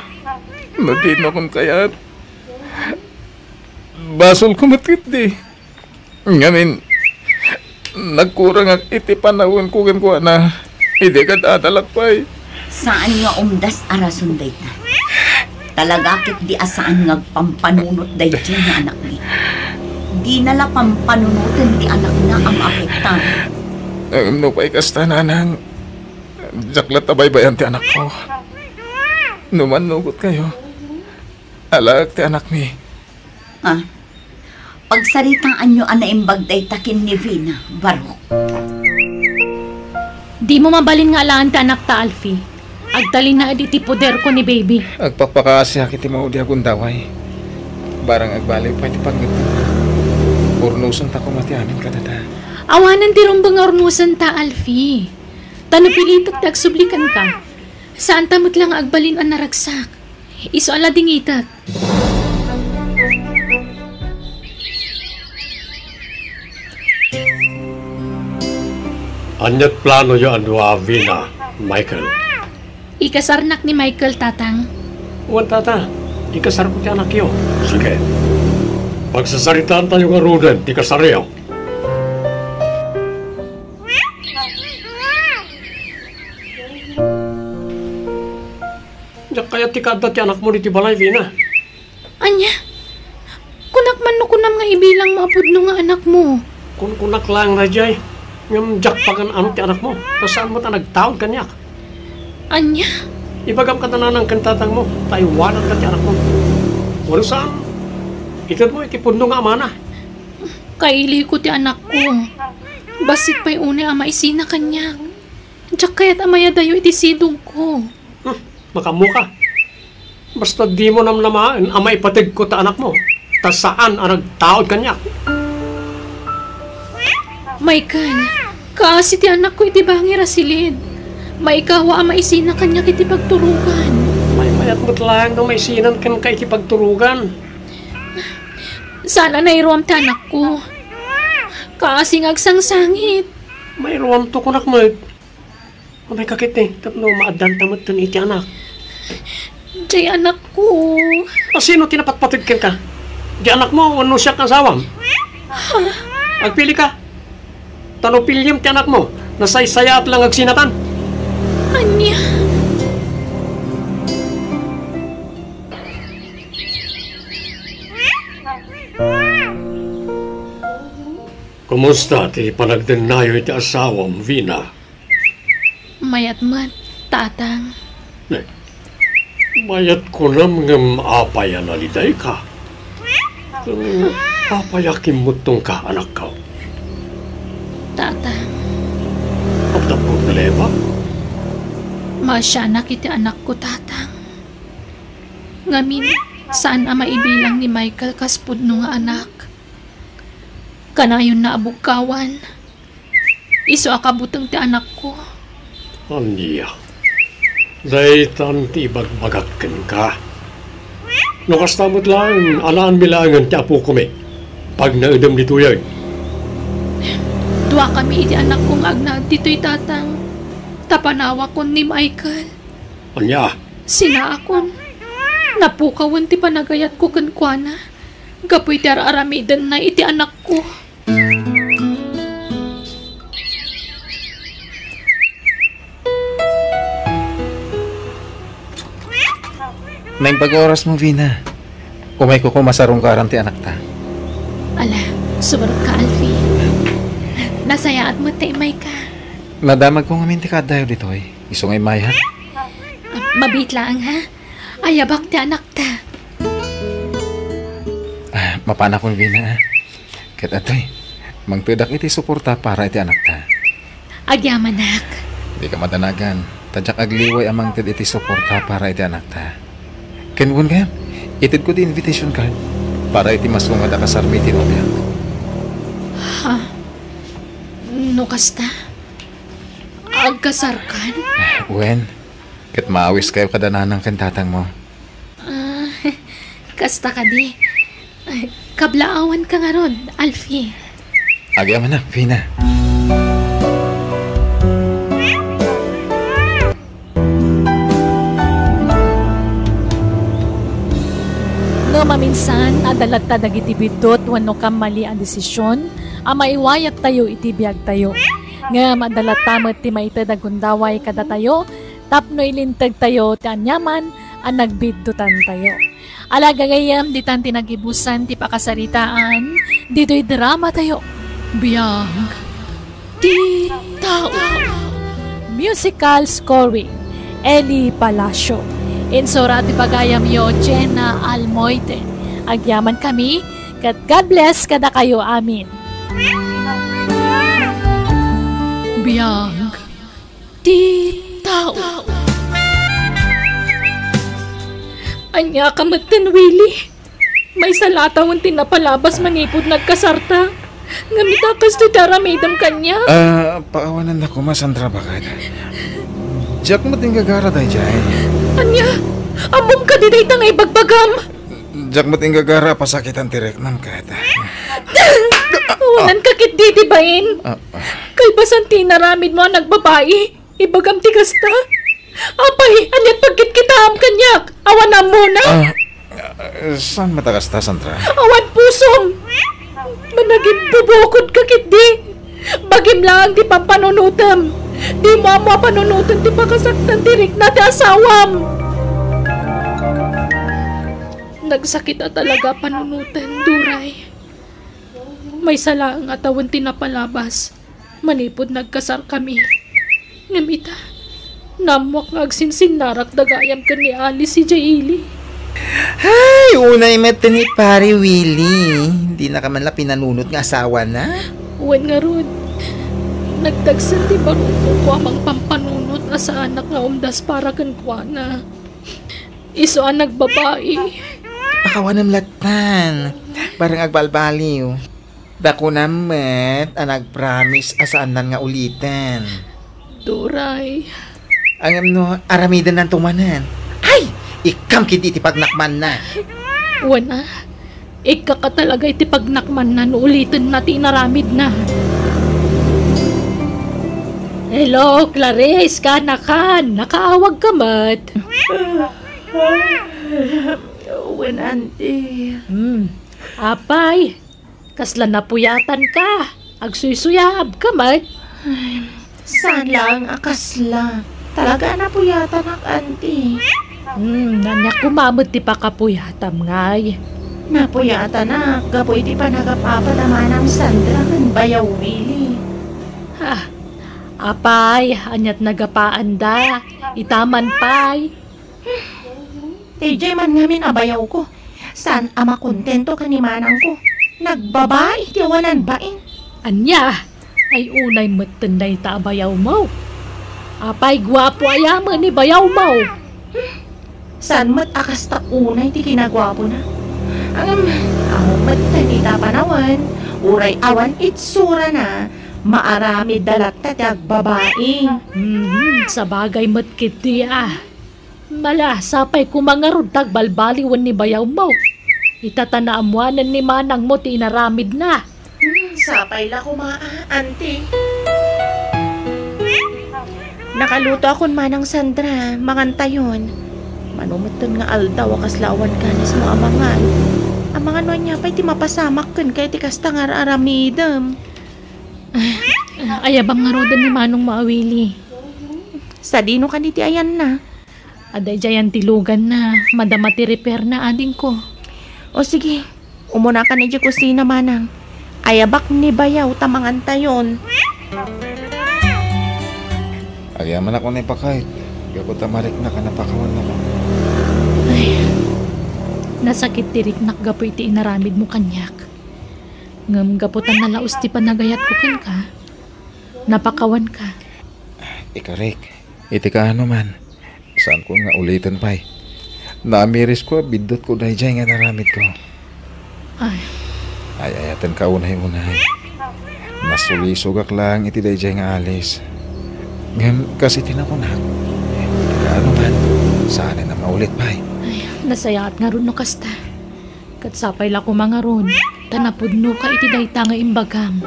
No dinakon kayat, basolko met ketdi. Ngamin, nagkurangak iti panawenko kenkuana idi kad-adalak pay. Saan nga umdas a rason dayta. Talaga ketdi a saan nga agpampanunot daytoy nga anakmi. Dina la pampanunoten ti anakna a maapektar. Ngem no pay kasta, nanang, diak latta baybayan ti anakko. No mannugotkayo, alaek ti anakmi. Ah, pagsaritaanyo a naimbag dayta ken ni Vina, Barok. Dimo mabalin nga alaen ti anakta, Alfie. Agtalinaed iti poderko ni Baby. Agpakpakaasiak iti maudi a gundaway. Barang agbaliw pay ti pangngepenna, urnosenta koma ti amin kadata. Awanen ti rumbeng nga urnosenta, Alfie. Ta no pilitek ti agsubli kenka, Saanta met la nga agbalin a naragsak. Isu a ladingitek. Ania't planoyo a dua, Vina, Michael? Ikasarnak ni Michael, Tatang. Wen, Tata. Ikasarko ti anakyo. Sige. Pagsasaritaantayo ngaruden ti kasaryo. Diak kayat ti kaadda ti anakmo ditoy balay, Vina. Ania? Kunak man no kunam nga ibilangmo a pudno nga anakmo. Kunkunak laeng daydiay, ngem diak pagan-ano ti anakmo, ta saan met a nagtaud kaniak. Ania? Ibagam kada nanang ken tatangmo, ta aywananka ti anakmo. Wenno saan, itedmo iti pudno nga amana. Kailiyko ti anakko. Bassit pay unay a maisina kaniak. Diak kayat a mayadayo iti sidongko. Hmm, makaammoka. Basta dimo namnamaen a maipateg ko ta anakmo, ta saan a nagtaud kaniak. Michael, kaasi ti anakko iti bangir a silid. Maikawa a maisina kaniak iti pagturogan. Maymayat met laeng no maisinan kenka iti pagturogan. Saan a nairuam ti anakko. Kaasi nga agsangsangit. Mairuamto, kunak met. Umayka ketdi tapno maaddanta metten iti anak. Diay anakko. A, sino ti napatpateg kenka? Diay anakmo wenno siak nga asawam? Agpilika. Ta no piliem ti anakmo, nasaysayaat la nga agsinatan. Ania? Kumusta ti panagdennayo iti asawam, Vina? Mayat met, Tatang. Ne, mayat kunam ngem apay a nalidayka? Ken apay a kimmuttongka, anakko? Tatang. Adda problema? Maasianak iti anakko, Tatang. Ngamin, saan a maibilang ni Michael kas pudno nga anak. Kanayonna a bugkawan. Isu a kabuteng ti anakko. Ania? Daytan ti ibagbagak kenka. No kasta met laeng, alaanmi laengen ti apokomi. Pagnaedem ditoyen. Duakami iti anakko nga agnaed ditoy, Tatang. Ta panawakon ni Michael. Ania? Sinaakon. Napukawen ti panagayatko kenkuana. Gapu iti ar-aramidenna iti anakko. Naimbag a orasmo, Vina. Umayko koma sarungkaran ti anakta. Ala, sumurotka, Alfie. Nasayaat met ta immayka. Nadamagko ngamin ti kaaddayo ditoy. Isu nga immayak. Ah, mabiit laeng, ha? Ayabak ti anakta. Ah, mapanakon, Vina, ah. Ket atoy, mangtedak iti suporta para iti anakta. Agyamanak. Dika madanagan, ta diak agliway a mangted iti suporta para iti anakta. Ken wen gayam, itedko ti invitation card para iti masunga a kasarmi iti nobiak. Ha? No kasta? Agkasarkan? Wen, ket maawiskayo kada nanang ken tatangmo. Ah, kasta kadi. Kablaawanka ngarud, Alfie. Agyamanak, Vina. No maminsan, adda latta dagiti biddut wenno kammali a desisyon a maiwayattayo iti biagtayo. Ngem adda latta met ti maited a gundaway kadatayo tapno ilintegtayo ti aniaman a nagbiddutantayo. Ala, gagayyem, ditan ti nagibusan ti pakasaritaan ditoy dramatayo, Biag ti Tao. Musical scoring, Eli Palacio. Insura ti pagayamyo, Jenna Almoite. Agyamankami, ket God bless kadakayo amin. Biag ti Tao. Ania ka metten, Willie? Maysa la tawen ti napalabas manipud nagkasarta. Ngem ita, kastoy ti aramidem kaniak. Ah, paawanannak koma, Sandra, baket. Diak met inggagara daydiay. Ania? Ammom kadi dayta nga ibagbagam? Diak met inggagara a pasakitan ti riknam ket. Awanan ka ketdi, di bain? Ah, ah. Kalpasan ti inaramidmo a nagbabai, ibagam ti kasta. Apay, aniat pagkitkitaam kaniak? Awan ammona? Ah, ah, saan met a kasta, Sandra? Awan pusom! Managimbubukod ka ketdi! Bagim laeng ti pampanunotem. Dimo ammo a panunoten ti pakasaktan ti rikna ti asawam. Nagsakit a talaga a panunoten, Duray. Maysa laeng a tawen ti napalabas manipud nagkasarkami. Ngem ita, naammoak nga agsinsinnarak da gayam ken ni Alice idiay ili. Ay, unay met ni Pare Willie. Dinaka man la pinanunot nga asawana? Wen ngarud, nagdagsen ti barukongko a mangpampanunot a saanak nga umdas para kenkuana. Isu a nagbabai. Pakawanem lattan. Bareng agbalbaliw. Ta kunam met a nagpromise a saannan nga uliten. Duray. Ngem no, aramidennanto manen. Ay! Ikkam ketdi ti pagnakmanna. Wen a, ikkaka talaga iti pagnakmanna no ulitenna ti inaramidna. Hello, Clarice, kaanakan, nakaawag ka met? Wen, Auntie. Hmm. Apay, kasla napuyatanka? Agsuysuyaabka met? Ay, saan laeng a kasla. Talaga a napuyatanak, Auntie. Hmm, ania koma met ti pakapuyatam ngay? Napuyatanak gapu iti panagap-apat a Manang Sandra ken Bayaw Willie. Ah, apay, aniat nagapaanda? Ita man pay. Daydiay man ngamin a bayawko. Saan a makontento ken ni manangko. Nagbabai ti awanan bain. Ania? Ay, unay metten dayta a bayawmo. Apay, guapo aya met ni bayawmo? Saan met a kasta unay ti kinaguapona? Ngem, ammom metten ita a panawen, uray awan itsurana, maaramidda latta ti agbabai. Mhm, sabagay met ketdi a. Mala, sapay koma ngarud ta agbalbaliwen ni bayawmo. Ita ta naammoanen ni manangmo ti inaramidna. Hmm, sapay la koma, a, Auntie. Nakalutoakon, Manang Sandra, mangantayon. Mano metten nga aldaw a kasla awan kanismo a mangan. Amangan no ania pay ti mapasamak kenka iti kasta nga ar-aramidem. Ah, ayabam ngaruden ni manongmo a Willie. Sadino kadi ti ayanna? Adda idiayan ti luganna, madama ti repairna, adingko. O sige, umunakan idiay kusina, manang. Ayabak ni bayaw ta mangantayon. Agyamanak unay, baket, gapu ta mariknak a napakawannak. Ay, nasakit ti riknak gapu iti inaramidmo kaniak. Ngem gapu ta nalaus ti panagayatko kenka, napakawanka. Ikarik, iti kaano man, saanko nga uliten pay. Naamirisko a biddutko daydiay nga inaramidko. Ay. Ay-ayatenka unay-unay. Nasulisogak laeng iti daydiay nga alis. Ngem kas iti nakunak, iti kaano man, saanen a maulit pay. Ay, nasayaat ngarud no kasta. Ket sapay la koma ngarud, ta napudnoka iti dayta nga imbagam.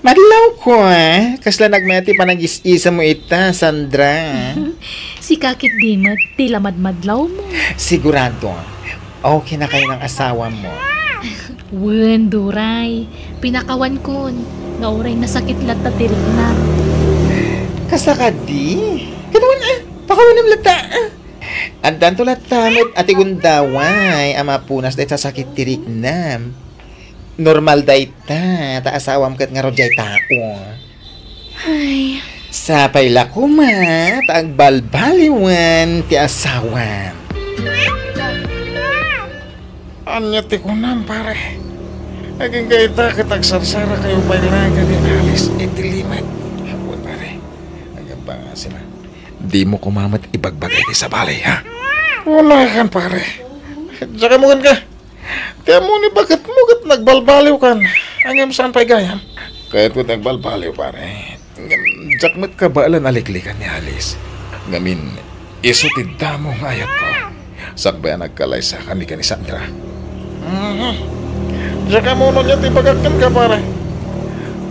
Madlawko, a. Kasla nagmayat ti panagis-isamo ita, Sandra. Sika ketdi met ti lamadmadlawmo. Sigurado, okay na kayo ng asawa mo. Wen, Duray, pinakawankon, nga uray nasakit latta ti rikna. Kasta kadi? Kaduan, a, pakawanem latta, a. Addanto latta met a ti gundaway a mapunas dayta sakit ti riknam. Normal dayta, ta asawam ket ngarud diay tao. Ay. Sapay la koma ta agbalbaliwen ti asawam. Ania ti kunam, pare? Agingga ita ket agsarsarak kayo pay laeng ken ni Alice iti limek. Wen, pare. Agabangasi na. Dimo koma met ibagbaga iti sabali, ha? Unakan, pare. Diak ammoen ka. Ti ammo ni baketmo ket nagbalbaliwkan. Ngem saan pay gayam? Kayatko ti agbalbaliw, pare. Ngem Diak met kabaelan a liklikan ni Alice. Ngamin, isu ti damo nga ayatko. Sakbay a nagkalaysakanmi ken ni Sandra. Mhm. Diak ammo no ania ti ibagak kenka, pare.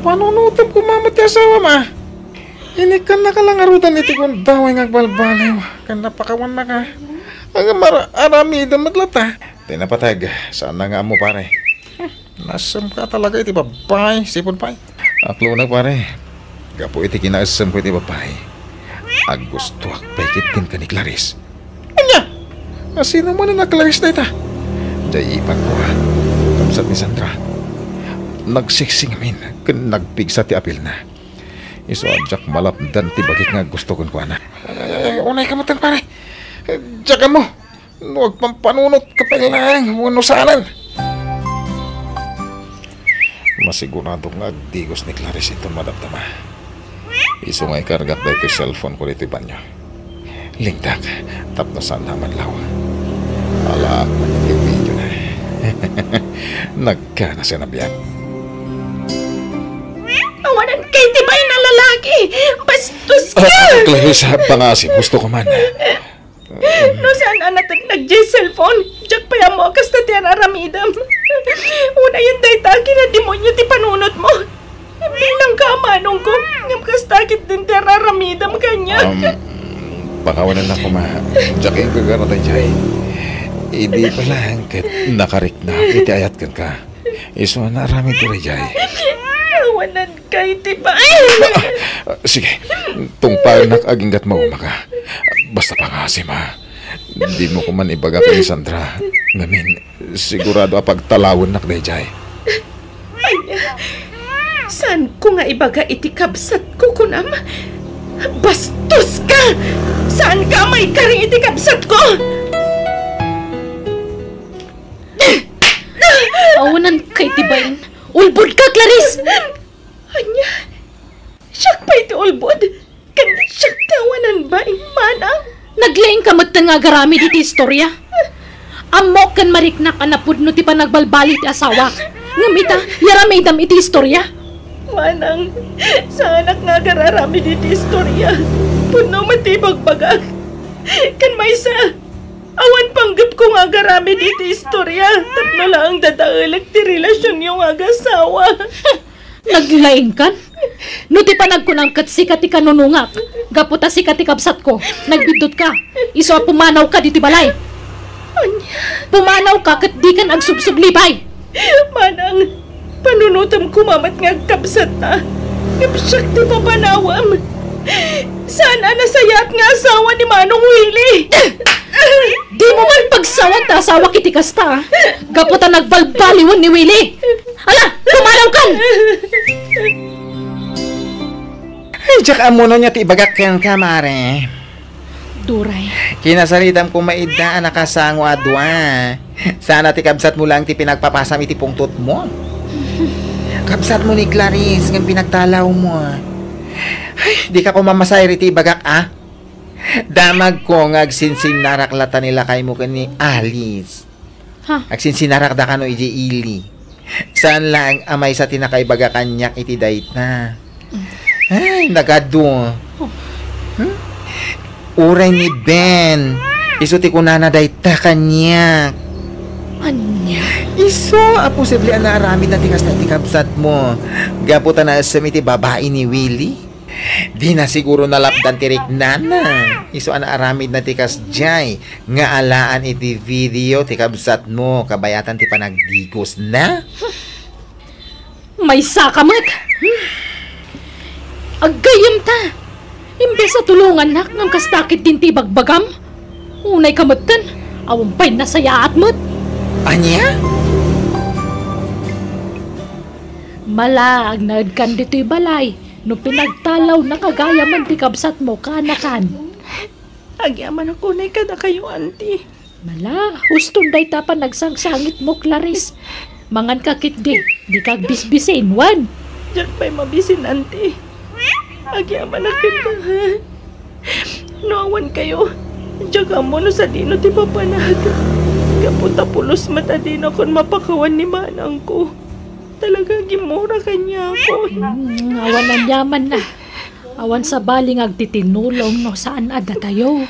Panunotem koma met ti asawam, a. Inikkannaka la ngaruden iti gundaway nga agbalbaliw ken napakawannaka. Ngem ar-, aramidem met latta. Ti napateg, saanna nga ammo, pare. Nasemka talaga iti babbai, sipud pay. Aklona, pare. Gapu iti kinaesemko iti babbai, aggustoak pay ketdi ken ni Clarice. Ania? Asino manen a Clarice dayta? Diay ipatko, a, kabsat ni Sandra. Nagsiksik ngamin ken nagpigsa ti apilna. Isu a diak malapdan ti bagik nga aggusto kenkuana. Ay, ay, ay, unayka metten, pare. Diak ammo no agpampanunotka pay laeng wenno saanen. Masiguradok nga agdigos ni Clarice inton madamdama. Isu nga ikargak daytoy cellphone ko ditoy banio. Lingtak tapno saanna a manlaw. Alaak man iti video na. Nagkana sinabian. Awanan kay ti bain a lalaki! Bastos ka! Ah, Clarice, pangasim, gusto ko man. No saan a nateg-, nagdiay cellphone, diak pay ammo a kasta ti ar-aramidem. Unayen dayta a kinademonio ti panunotmo. Bilang ka a manongko, ngem kasta ketdin ti ar-aramidem kaniak. Um, pakawanennak koma, diak igagara daydiay. Idi pa laeng ket nakariknak iti ayat kenka. Isu a naaramidko daydiay. Awanan kay ti bain. Ah, ah, sige, tungpaennak agingga't maumaka. Basta pangasim, a. Dimo koman ibaga ken ni Sandra. Ngamin, sigurado a pagtalawennak daydiay. Ania? Saanko nga ibaga iti kabsatko, kunam? Bastos ka! Saanka a maikari iti kabsatko! Awanan kay ti bain. Ulbod ka, Clarice! Ania? Siak pay ti ulbod? Ken siak ti awanan bain, manang? Naglaing ka metten nga agaramid iti istorya. Ammok ken mariknak a napudno ti panagbalbaliw ti asawak. Ngem ita, yaramidam iti istorya. Manang, saanak nga agararamid iti istorya. Pudno met ti ibagbagak. Ken maysa, awan panggepko nga agaramid iti istorya tapno laeng dadaelek ti relasionyo nga agasawa. Naglaingkan? No ti panagkunam ket sika ti kanunungak, gapu ta sika ti kabsatko, nagbiddutka, isu a pumanawka ditoy balay. Ania? Pumanawka ket dikan agsubsublibay. Manang, panunotem koma met nga agkabsatna. Ngem siak ti papanawem. Saan a nasayaat nga asawa ni Manong Willie. Dimo man pagsawan ta asawak iti kasta, a. Gapu ta nagbalbaliwen ni Willie. Ala, pumanawkan! Ay, diak ammo no ania ti ibagak kenka, mare. Duray. Kinasaritam koma ida a nakasango a dua. Saan a ti kabsatmo laeng ti pinagpapasam iti pungtotmo. Kabsatmo ni Clarice ngem pinagtalawmo. Ay, dika koma masayre iti ibagak, a. Damagko nga agsinsinarak latta ni lakaymo ken ni Alice. Ha? Agsinsinarakda kano idiay ili. Saan laeng a maysa ti nakaibaga kaniak iti dayta. Ay, nagadu. Hmm? Uray ni Ben, isu ti kunana dayta kaniak. Ania? Isu a posible a naaramidna ti kasta iti kabsatmo. Gapu ta naessem iti babai ni Willie. Dina siguro nalapdan ti riknana. Isu a naaramidna ti kasdiay nga alaan iti video ti kabsatmo kabayatan ti panagdigosna. Maysaka met. Aggayyemta. Imbes a tulongannak ngem kasta ketdin ti ibagbagam. Unayka metten, awan pay nasayaat met. Ania? Mala, agnaedkan ditoy balay. No pinagtalawnak gayam ti kabsatmo, kaanakan. Agyamanak unay kadakayo, Auntie. Mala, huston dayta panagsangsangitmo, Clarice. Manganka ketdi, dika agbisbisin, wen? Diak pay mabisin, Auntie. Agyamanak kenka, ha? No awan kayo, diak ammo no sadino ti papanag. Gapu ta pulos met a dinakon mapakawan ni manangko. Talaga, gimmura kaniak. Hmm, awan aniamanna. Awan sabali nga agtitinulong no saan a datayo.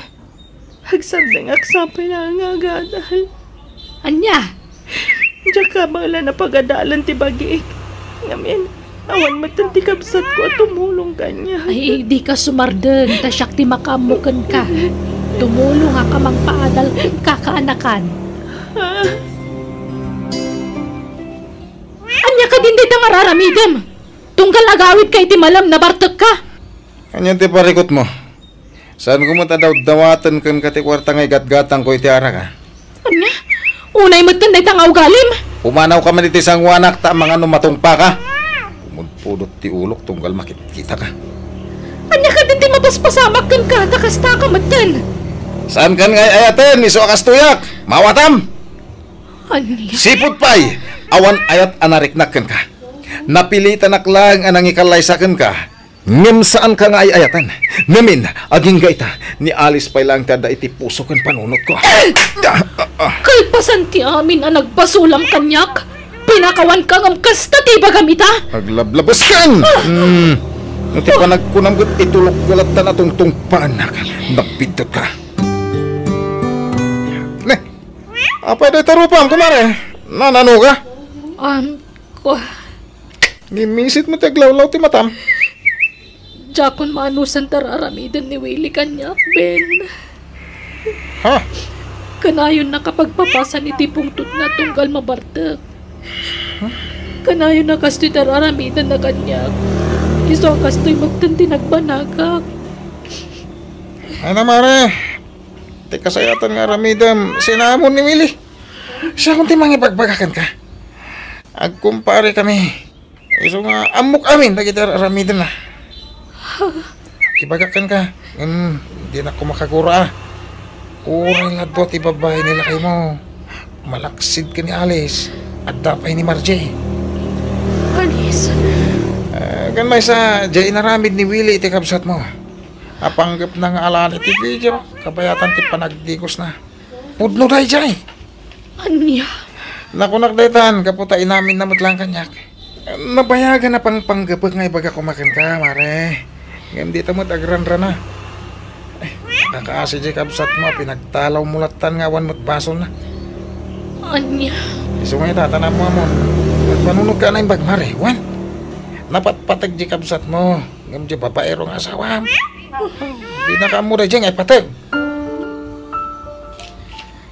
Agsardengak sapay laeng nga agadal. Ania? Diak kabaelan a pagadalen ti bagik. Ngamin, awan metten ti kabsatko a tumulong kaniak. Ay, dika sumardeng, ta siak ti makaammo kenka. Tumulongak a mangpaadal kenka, kaanakan. Ah. Ania kadin dayta nga ar-aramidem? Tunggal agawidka iti malem, nabartekka. Ania ti parikutmo? Saanko met a dawdawaten kenka ti kuarta nga igatgatangko iti araka? Ania? Unay metten dayta nga ugalim? Pumanawka man iti sanguanak ta amangan no matungpaka. Pumudpudot ti ulok tunggal makitkitaka. Ania kadin ti mapaspasamak kenka ta kastaka metten? Saankan nga ay-ayaten, isu a kastoyak. Maawatam! Ania? Sipud pay, awan ayat a nariknak kenka. Napilitanak laeng a nangikallaysa kenka, ngem saanka nga ay-ayaten. Ngamin, agingga ita, ni Alice pay laeng ti adda iti puso ken panunotko. Ah, ah, ah. Kalpasan ti amin a nagpasolam kaniak, pinakawanka ngem kasta ti ibagam ita? Aglablabeskan! Ah! Hmm. No ti panagkunam ket itulokko latta a tungtungpaannak, nagbiddutka. Ne, apay dayta rupam, kumare? Nananoka? Um, ko- Mimisit met ti aglawlaw ti matam. Diakon maanusan ti ar-aramiden ni Willie kaniak, Ben. Ha? Kanayonnaka pagpapasan iti pungtotna tunggal mabartek. Huh? Kanayonna kastoy ti ar-aramidenna kaniak. Isu a kastoy metten ti nagbanagak. Ay na, mare. Ti kasayatan nga aramidem, sinamon ni Willie. Siakon ti mangibagbaga kenka. Agkumpare kami. Isu nga ammok amin dagiti ar-, aramidenna. Ibagak kenka, ngem dinak koma kagura, a. Uray la dua ti babbai ni lakaymo, malaksid ken ni Alice, adda pay ni Margie. Alice? Eh, ken maysa, diay inaramid ni Willie iti kabsatmo. Apanggepna nga alaen iti video, kabayatan ti panagdigosna. Pudno daydiay. Ania? Nakunak daytan, gapu ta inaminna met laeng kaniak. Nabayagan a pangpanggepek nga ibaga koma kenka, mare. Ngem dita met agranrana. Eh, nakaasi diay kabsatmo a pinagtalawmo lattan nga awan met basolna. Ania? Isu nga ita, ta ammoamon. Agpanunotka a naimbag, mare. Wen? Napatpateg diay kabsatmo. Ngem diay babaero nga asawam. Dinaka ammo daydiay nga ipateg.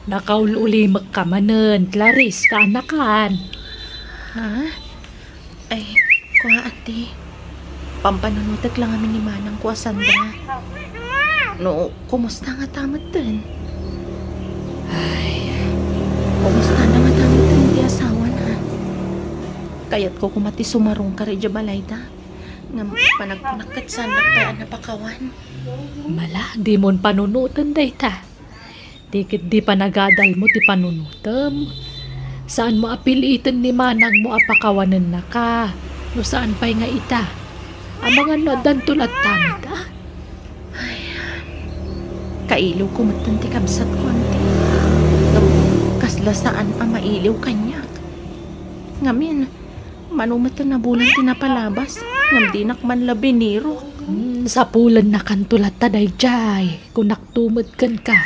Nakaul-ulimekka manen, Clarice, kaanakan. Ha? Ay, kua, ati. Pampanunotek la ngamin ni manangko a Sandra. No, kumusta ngata metten? Ay, kumusta na ngata metten ti asawana? Kayatko koma ti sumarungkar idiay balayda. Ngem panagkunak ket saannak pay a napakawan. Mala, dimon panunoten dayta. Di ketdi panagadalmo ti panunotem. Saanmo a piliiten ni manangmo a pakawanennaka no saan pay nga ita. Amangan no addanto latta met, a? Ay, kailiwko metten ti kabsatko, anti. Ngem kasla saan a mailiw kaniak. Ngamin, mano met a nabulan ti napalabas, ngem dinak man la binirok. Hmm, sapulennakanto latta daydiay, kunakto met kenka.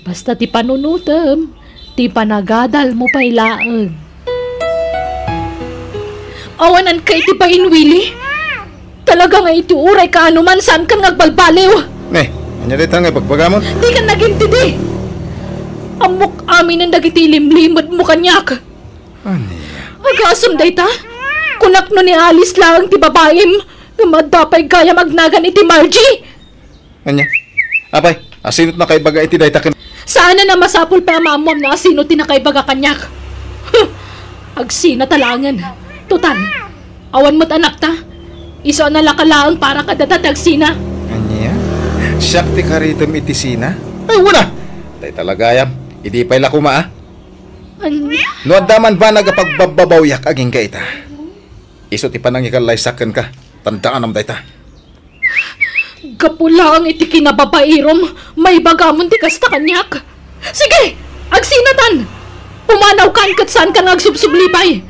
Basta ti panunotem, ti panagadalmo pay laeng. Awananka iti bain, Willie. Talaga nga iti uray kaano man, saankan nga agbalbaliw. Ne, ania dayta nga ibagbagamon? Dikan nagintidi. Ammok aminen dagiti ilimlimedmo kaniak. Ania? Agasem dayta? Kunak no ni Alice laeng ti babaim, ngem adda pay gayam agnagan iti Margie. Ania? Apay, asino ti nakaibaga iti dayta ken? Saanen a masapul pay a maammuam no asino ti nakaibaga kaniak. Huh! Agsina ta laengen. Total, awan met anakta. Isu a nalaka laeng para kadata ti agsina. Ania? Siak ti karitem iti sina? Ay, wala! Dayta la gayam. Idi pay la koma, a? Ania? No adda man banag a pagbabbabawiak agingga ita, isu ti panangikallaysak kenka. Tandaanam dayta. Gapu laeng iti kinababairom, maibagamon ti kasta kaniak. Sige, agsinatan! Pumanawkan ket saankan nga agsubsublipay.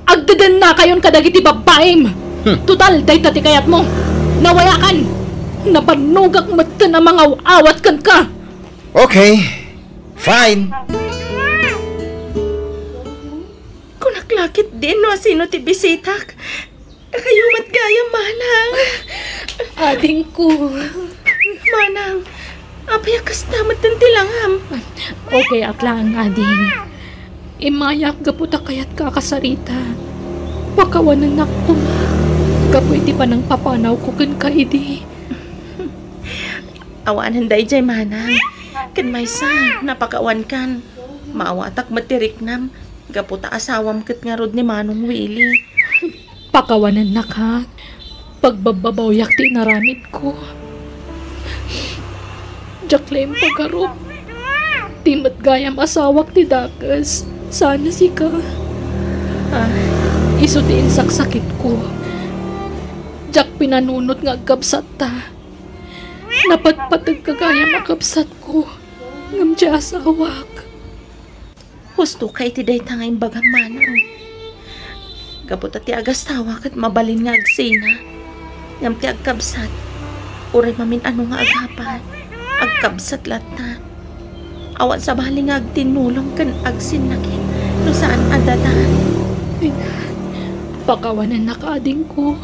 Agdedennakayon kadagiti babbaim. Hmm. Total, dayta ti kayatmo. Nawayakan! Nabannogak metten a mangaw-awat kenka! Okay. Fine. Kunak la ketdin no asino ti bisitak. Kayo met gayam, manang. Adingko. Manang, apay a kasta metten ti langam? Okay ak laeng, ading. Immayak gapu ta kayatka a kasarita. Pakawanennak koma gapu iti panangpapanawko kenka idi. Awanen daydiay, manang. Ken maysa, napakawankan. Maawatak met ti riknam gapu ta asawam ket ngarud ni Manong Willie. Pakawanennak, ha? Pagbabbabawiak ti inaramidko. Diak la impagarup. Ti met gayam asawak ti dakes, saan a sika. Ah, isu ti insaksakitko. Diak pinanunot nga agkabsatta. Napatpategka gayam a kabsatko, ngem ti asawak. Husto ka iti dayta nga imbagam, manang. Gapu ta ti agastawa ket mabalin nga agsina. Ngem ti agkabsat, uray mamin-ano nga agapan, agkabsat latta. Awan sabali nga agtinnulong ken agsinnakit no saan a dadan. Ay, pakawanennak, adingko.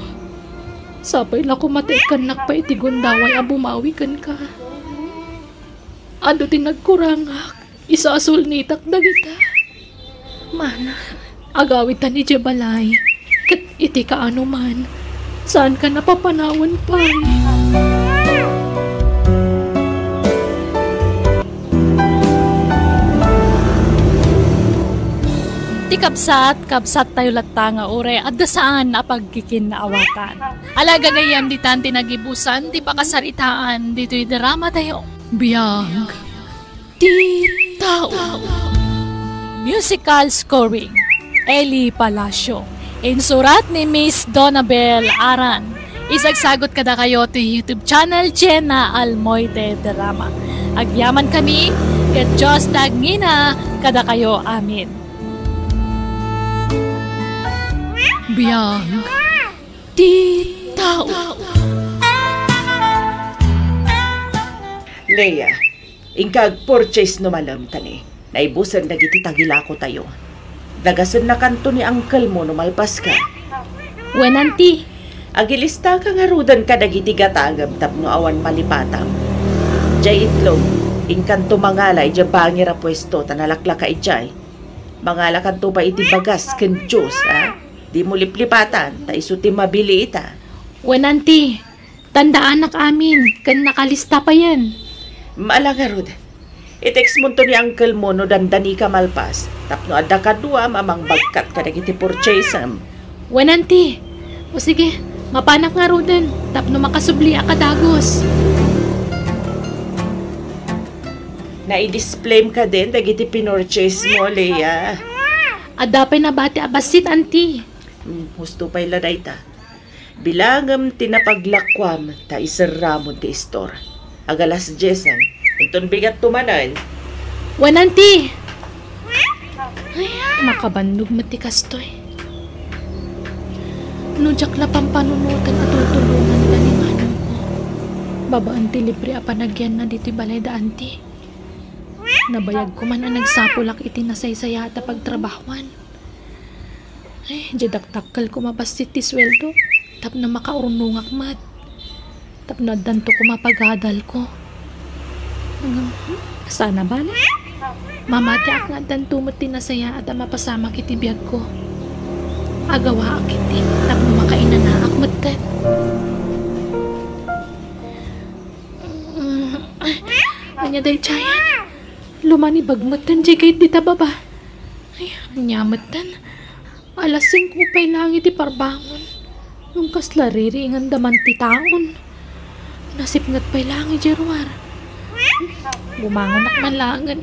Sapay la koma ta ikkannak pay iti gundaway a bumawi kenka. Adu ti nagkurangak, isu a sulnitak dagita. Mana, agawidtan idiay balay, ket iti kaano man, saanka a papanawen pay. Ti kabsat, kabsattayo latta nga uray adda saan a pagkikinnaawatan. Ala, gagayyem, ditan ti nagibusan ti pakasaritaan ditoy dramatayo. Biag ti tao. Musical scoring, Eli Palacio. Insurat ni Miss Donabel Aran. Isagsagot kadakayo ti YouTube channel Jenna Almoite Drama. Agyaman kami, ket Dios ti agngina kadakayo amin. Biag ti tao. Leia, inka agpurchase no malem, ta ni, naibusen dagiti tagilakotayo. Dagasennakanto ni uncle mo no malpaska. Wen, auntie. Agilistaka ngaruden kadagiti gatangem tapno awan malipatam. Diay itlog, inkanto mangala idiay bangir a puesto ta nalaklaka idiay. Mangalakanto pay iti bagas ken juice, a? Dimo liplipatan, ta isu ti mabili ita. Wen, auntie, tandaanak amin, ken nakalista payen. Ala ngarud, i-text monto ni uncle mo no dandanika malpas, tapno adda kaduam a mangbagkat kadagiti purchasem. Wen, auntie. O sige, mapanak ngaruden, tapno makasubliak a dagus. Nai-displayem kadin dagiti pinurchase mo, Leia? Adda pay nabati a bassit, auntie. Hmm, husto pay la dayta. Bilangem ti napaglakuam ta iserramon ti istor. Ag alas diesen, inton bigatto manen. Wen, auntie! Ay, makabannog met ti kastoy. No diak la pampanunoten a tultulonganda ni manongko, babaen ti libre a panagyanna ditoy balay da auntie. Nabayagko man a nagsapulak iti nasaysayaat a pagtrabahoan. Ay, diay dakdakkel koma bassit ti sueldo, tapno makaurnongak met. Tapno addanto koma pagadalko. Ngem, hmm, saan a bale. Mamatiak nga addanto met ti nasayaat a mapasamak iti biagko. Agawaak iti tapno makainanaak metten. Mm, ania daydiayen? Lumanibag metten diay kayat dita baba. Ay, ania metten? Alas singko pay laeng iti parbangon. Ngem kasla riringanda man ti taon. Nasipnget pay laeng idiay ruar. Bumangonak man laengen.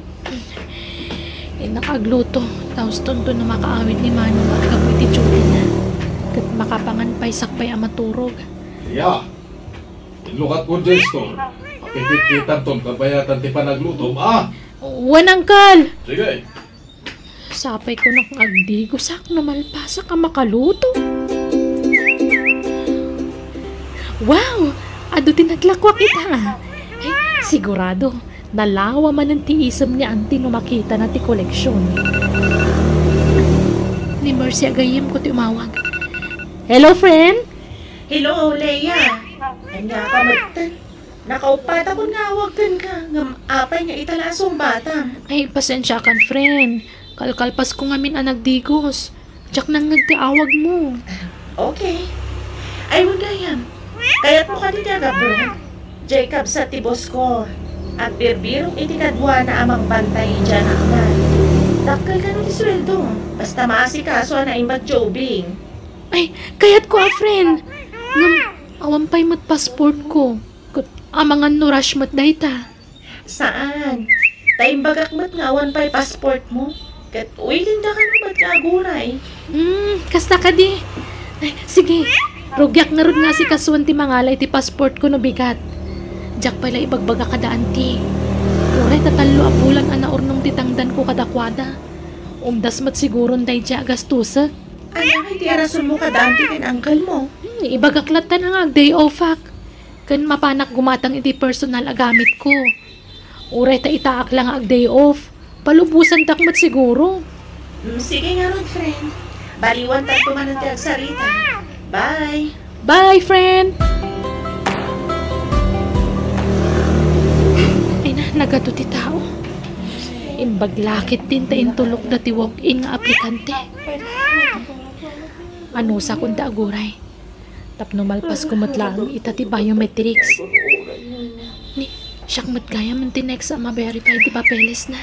Innak agluto, ta ustonto no makaawid ni Manong aggapu iti duty-na. Ket makapangan pay sakbay a maturog. Iya, inlukatko diay store. Pakikitkitanton kabayatan ti panaglutom, a? Wen, uncle! Sige. Sapay kunak nga agdigosak no malpasak a makaluto. Wow! Adu ti naglakuak ita. Ay, sigurado, nalawa manen ti isem ni Auntie no makitana ti koleksion. Ni Mercy a gayyemko ti umawag. Hello, friend? Hello, Leia. Ania ka metten? Nakauppatakon nga awag kenka, ngem apay nga ita la a sungbatam? Ay, pasensiakan, friend. Kalkalpasko ngamin a nagdigos. Diak nangngeg ti awagmo. Okay. Ay, wen gayam. Kayatmo kadi ti agabroad? Diay kabsat ti boss ko. Agbirbirok iti kaduana a mangbantay iti anakna. Dakkel kano ti sueldo. Basta maasikaso a naimbag ti ubing. Ay, kayatko a, friend. Ngem, awan pay met passport ko. Ket amangan no rush met dayta. Saan? Ta imbagak met nga awan pay passport mo. Ket uy, linda kano met nga aguray. Hmm, kasta kadi. Ay, sige, rugiak ngarud nga asikasuan ti mangala iti passport ko no bigat. Diak pay la ibagbaga kada Auntie. Uray ta tallo a bulan a naurnong ti tangdanko kadakuada. Umdas met siguron daydiay a gastusek. Ania ngay ti arasonmo kada Auntie ken uncle mo? Hmm, ibagak latta nga ag-day offak. Ken mapanak gumatang iti personal a gamitko. Uray ta itaak la nga ag-day off, palubosantak met siguro. Mm, sige ngarud, friend. Baliwantanto manen ti agsarita. Bye. Bye, friend. Ay na, nagadu ti tao. Imbag la ketdin ta intulokda ti walk-in nga aplikante. Anusakon ti aguray. Tapno malpasko met laeng ita ti biometrics. Ni, siak met gayam ti next a ma-verify ti papelesna.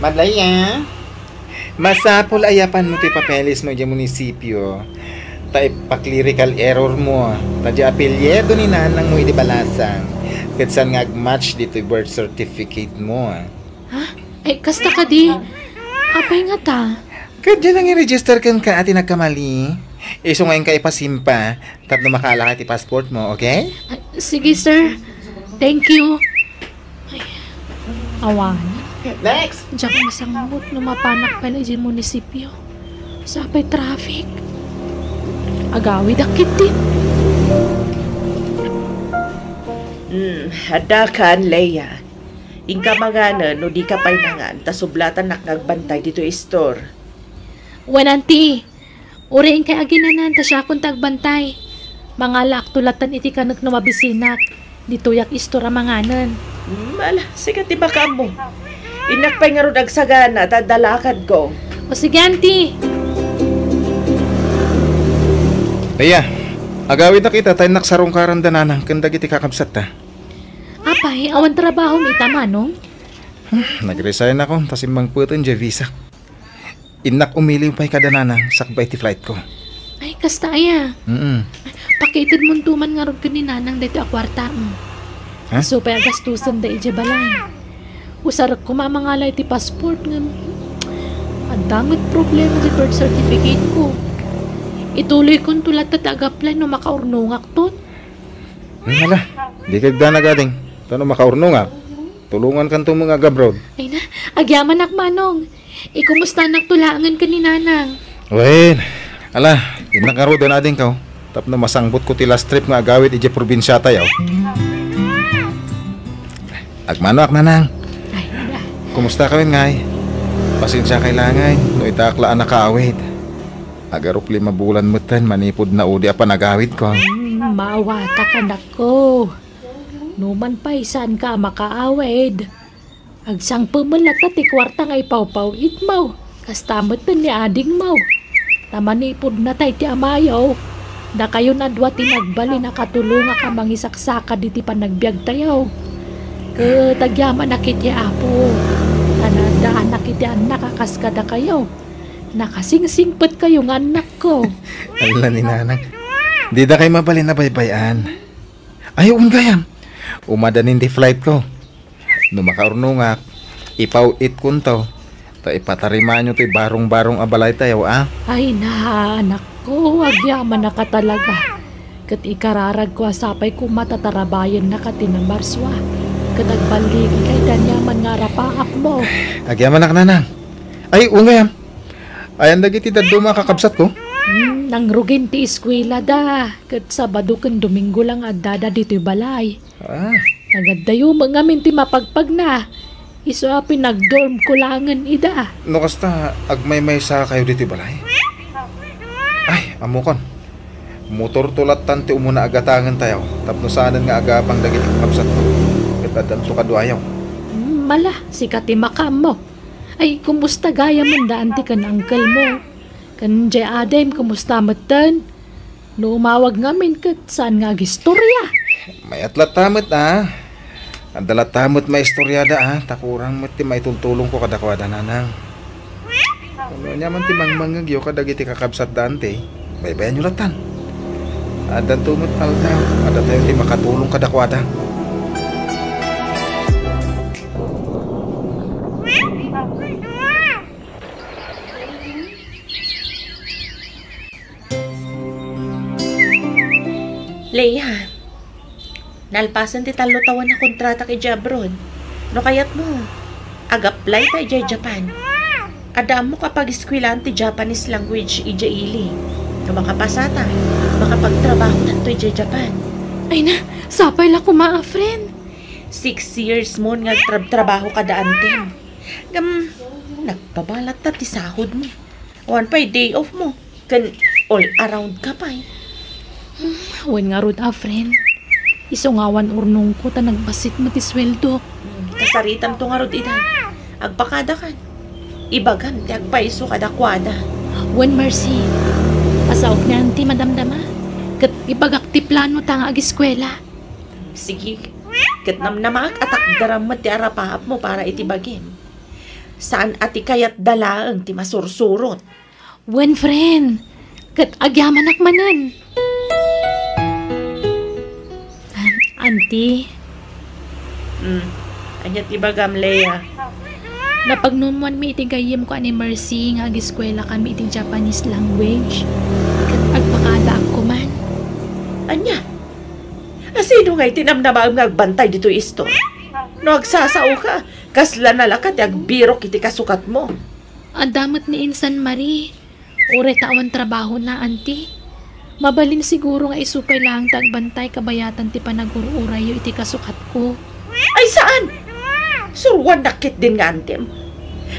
Madlaya, masapul a yapanmo ti papelesmo idiay munisipio. Ta ipa-clerical error mo. Ta diay apelyido ni nanangmo idi balasang. Ket saan nga ag-match ditoy birth certificate mo. Ha? Ay, kasta kadi? Apay ngata? Ket diay nang i-register kenka a ti nagkamali. Isu nga inka ipasimpa tapno makaalaka ti passport mo, okay? Ay, sige, sir. Thank you. Ay, awan. Next! Diak masangbut no mapanak pay la idiay munisipio. Sapay traffic. Agawidak ketdin. Hmm, adda kan, Leia. Inka manganen no dika pay nangan, ta sublatannak nga agbantay ditoy store. Wen, Auntie, uray inkay aginanan ta siakon ti agbantay. Mangalaakto latta iti kanek no mabisinak. Ditoyak store a manganen. Hmm, ala, sika ti makaammo. Innak pay ngarud agsagana ta adda lakadko. O sige, Auntie. Leia, agawidnak ita ta innak sarungkaran da nanang ken dagiti kakabsatta. Apay, awan trabahom ita, Manong? Hmm, nag-resign ako, ta simmangpeten diay visa. Innak umiliw pay kada nanang sakbay ti flight ko. Ay, kasta aya. Mm. Pakiitedmonto man ngarud ken ni nanang daytoy a kuarta, mm. Ha? Isu pay a gastusen da idiay balay. Usarek koma a mangala iti passport ngem adda met problema ti birth certificate ko. Ituloykonto latta ti ag-apply no makaurnongakton. Hmm, ala, dika agdanag, ading. Ta no makaurnongak, tulongankanto met nga ag-abroad. Ay na, agyamanak, Manong. Ikumustanakto laengen ken ni Nanang. Wen, ala, innak ngaruden, adingko. Tapno masangbutko ti last trip nga agawid idiay probinsiatayo. Agmanoak, Nanang. Ay, ala. Kumusta kawen ngay? Pasensiakay laengen no itaak la a nakaawid. Agarup lima bulan metten manipud naudi a panagawidko. Hmm, maawatak, anakko. Numan pay saanka a makaawid, agsangpet met latta ti kuarta nga ipawpaw-itmo. Kasta metten ni adingmo. Ta manipud natay ti amayo, dakayon a dua ti nagbalin a katulongak a mangisaksakad iti panagbiagtayo. Ket agyamanak iti Apo, ta naaddaanak iti annak a kas kadakayo. Nakasingsingpetkayo nga annakko. Ala ni Nanang. Didakay mabalin a baybay-an. Ay, wen gayam. Umadanin ti flight ko. No makaurnongak, ipaw-itkonto. Ta ipatarimanyo ti barong-barong a balaytayo, a? Ay na, anakko, agyamanak a talaga. Ket ikararagko a sapay koma ta tarabayennaka ti Marso, a. Ket agballigikay daniaman nga arapaakmo. Agyamanak, Nanang. Ay, wen gayam. Ayan dagiti dadduma a kakabsatko? Hmm, nangrugin ti eskwelada, ket Sabado ken Domingo lang addada ditoy balay. Ah. Nagaddayo met ngamin ti mapagpagna. Isu a pinagdorm ko langen ida. No kasta, agmaymaysa kayo ditoy balay? Ay, ammokon. Motorto lattan ti umuna a gatangentayo tapno saanen nga agabang dagiti kakabsatko ket addanto kaduayo. Hmm, mala, sika ti makaammo. Ay, kumusta gayam da anti ken uncle mo? Ken jay adim, kumusta metten? No umawag ngamin ket saan nga agistorya? Mayat latta met, a. Adda latta met maistoriada, a. Ta kurang met ti maitultulongko kadakuada, nanang. Ania man ti mangmangngegyo kadagiti kakabsatda anti, baybayanyo lattan. Addanto met aldaw, addatayo ti makatulong kadakuada. Leia, nalpasen ti tallo tawen a kontratak idiay abroad. No kayatmo, ag-apply ta idiay Japan. Adda ammok a pag-eskuelaan ti Japanese language idiay ili. No makapasata, makapagtrabahotanto idiay Japan. Ay na, sapay la koma a friend. Six years mon nga agtrabtrabaho kada antim. Ngem, nagpabalatta ti sahod mo. Awan pay day off mo. Ken all around ka pay. Hmm, wen ngarud a friend. Isu nga awan urnongko ta nagbassit met ti sueldok. Hmm, kasaritamto ngarud ida. Agpakadakan. Ibagam ti agpayso kadakuada. Wen Mercy. Pasaok ni anti madamdama. Ket ibagak ti planota nga agiskuela. Sige. Ket namnamaak a takderam met ti arapaap mo para iti bagim. Saan a ti kayatda laeng ti masursurot. Wen, friend. Ket agyamanak manen. Ah, anti. Hmm. Ania ti bagam, Leia? Napagnunuanmi iti gayyemko a ni Mercy nga agiskuela kami iti Japanese language. Ket agpakadaak koman. Ania? A, sino ngay ti namnamaem nga agbantay ditoy istor? No agsasaoka, kasla nalaka ti agbirok iti kasukatmo? Adda met ni Insan Marie. Uray ta awan trabahona, anti. Mabalin siguro nga isu pay laeng ti agbantay kabayatan ti panagur-urayyo iti kasukatko. Ay, saan? Suroannak ketdin nga antim.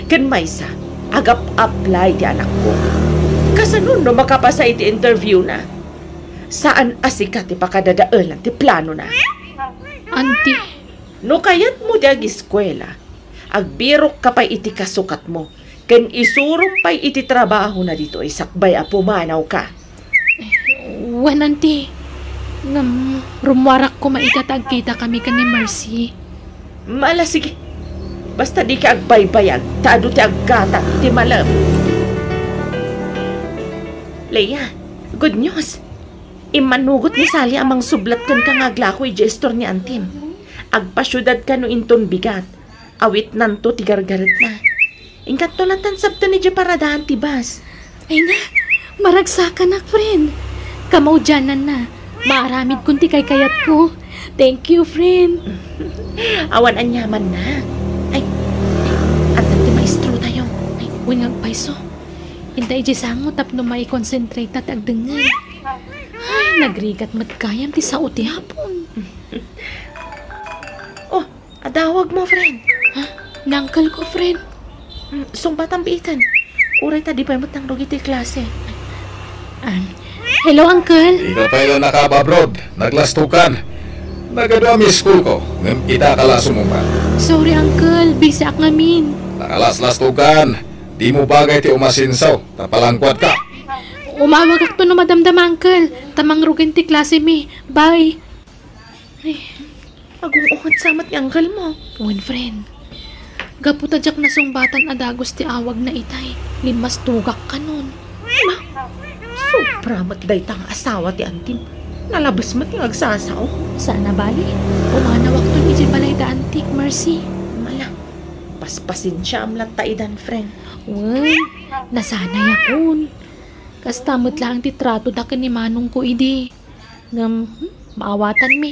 Ken maysa, agap-apply ti anakko. Kasano no makapasa iti interview na? Saan a sika ti pakadadaelan ti planona. Anti. No kayatmo ti agiskuela, agbirokka pay iti kasukatmo, ken isurom pay iti trabahona ditoy sakbay a pumanawka. Wen, anti. Ngem, rummuarak koma ita ta agkitakami ken ni Mercy. Mala, sige. Basta dika agbaybayag, ta adu ti aggatang iti malem. Leia, good news. Immanugot ni Sally a mangsublat kenka nga aglako idiay istor ni antim. Agpasiudadka no inton bigat. Awitnanto ti gargaretna. Inkanto lattan sabten idiay paradaan ti bus. Ay na, maragsakanak, friend. Kamaudiananna, maaramidkon ti kaykayatko. Thank you, friend. Awan aniamanna. Ay, ay, adda ti maestrotayo. Ay, wen nga agpayso. Inta idiay sango tapno maikonsentrate ta ti agdengngeg. Ay, nagrigat met gayam ti sao ti Hapon. Oh, adawag mo, friend. Ha? Ni uncle ko, friend. Hmm, sungbatam biiten. Uray ta di pay met nangrugi ti klase. Ah, hello, uncle. Ikaw pay la nakababroad. Naglastokan. Nagadu a miss call ko, ngem ita ka la sumungbat. Sorry, uncle. Busy ak ngamin. Nakalaslastokan. Di mo bagay ti umasenso, ta palangkuad ka. Umawagakto no madamdama, uncle. Ta mangrugen ti klase mi. Bye. Ay. Agung-unget sa met ni uncle mo. Wen, friend. Gapu ta diak nasungbatan a dagus ti awagna itay, limmastugak kanon. Ma, sobra met dayta nga asawa ti antim. Nalabes met nga agsasao. Saan a bale, pumanawakton idiay balay da antik, Mercy. Mala, paspasensiaam latta idan, friend. Wen, nasanayakon. Kasta met laeng ti trato da ken ni manongko idi. Ngem, hmm, maawatanmi.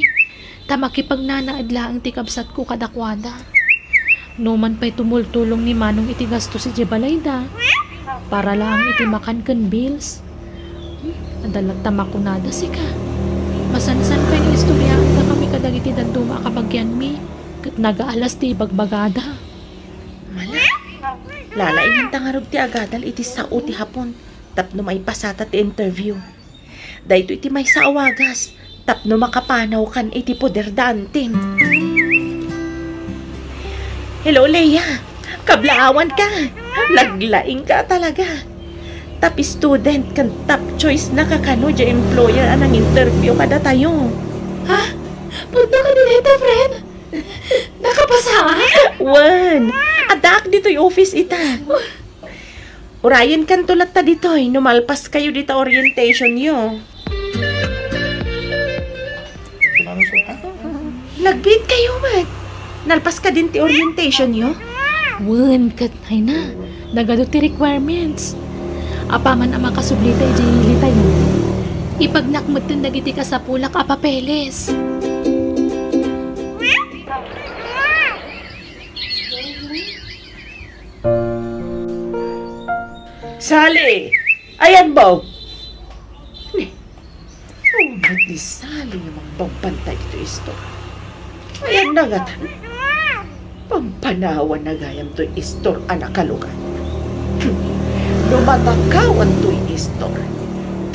Ta makipagnanaed laeng ti kabsatko kadakuada. Numan pay tumultulong ni Manong iti gastos idiay balayda, para laeng iti makan ken bills, Adda latta makunada sika. Masansan pay nga istoryaandakami kadagiti dadduma a kabagianmi, ket nagaalas ti ibagbagada. Mala, lalainganta ngarud ti agadal iti sao ti Hapon tapno maipasata ti interview. Daytoy ti maysa a wagas tapno makapanawkan iti poder da Antim. Hello, Leia. Kablaawanka. Naglaingka talaga. Top student ken top choice na kakano diay employer a nang-interview kadatayo. Ha? Pudno ka dita, friend? Nakapasa? Wen, addaak ditoy office ita. Urayenkanto latta ditoy no malpaskayo dita orientationyo. Nagbiit kayo met. Nalpas kadin ti orientationyo? Wen, ket ay na. Nagadu ti requirements. Apaman a makasubli ta idiay ilitayo, ipagnak metten dagiti kasapulak a papeles. Sally! Ayanmo! Ni, awan met ni Sally nga magbabantay ditoy istor. Ayanna ngatan? Pampanawanna gayam toy istor a nakalugan. No matakawan toy istor,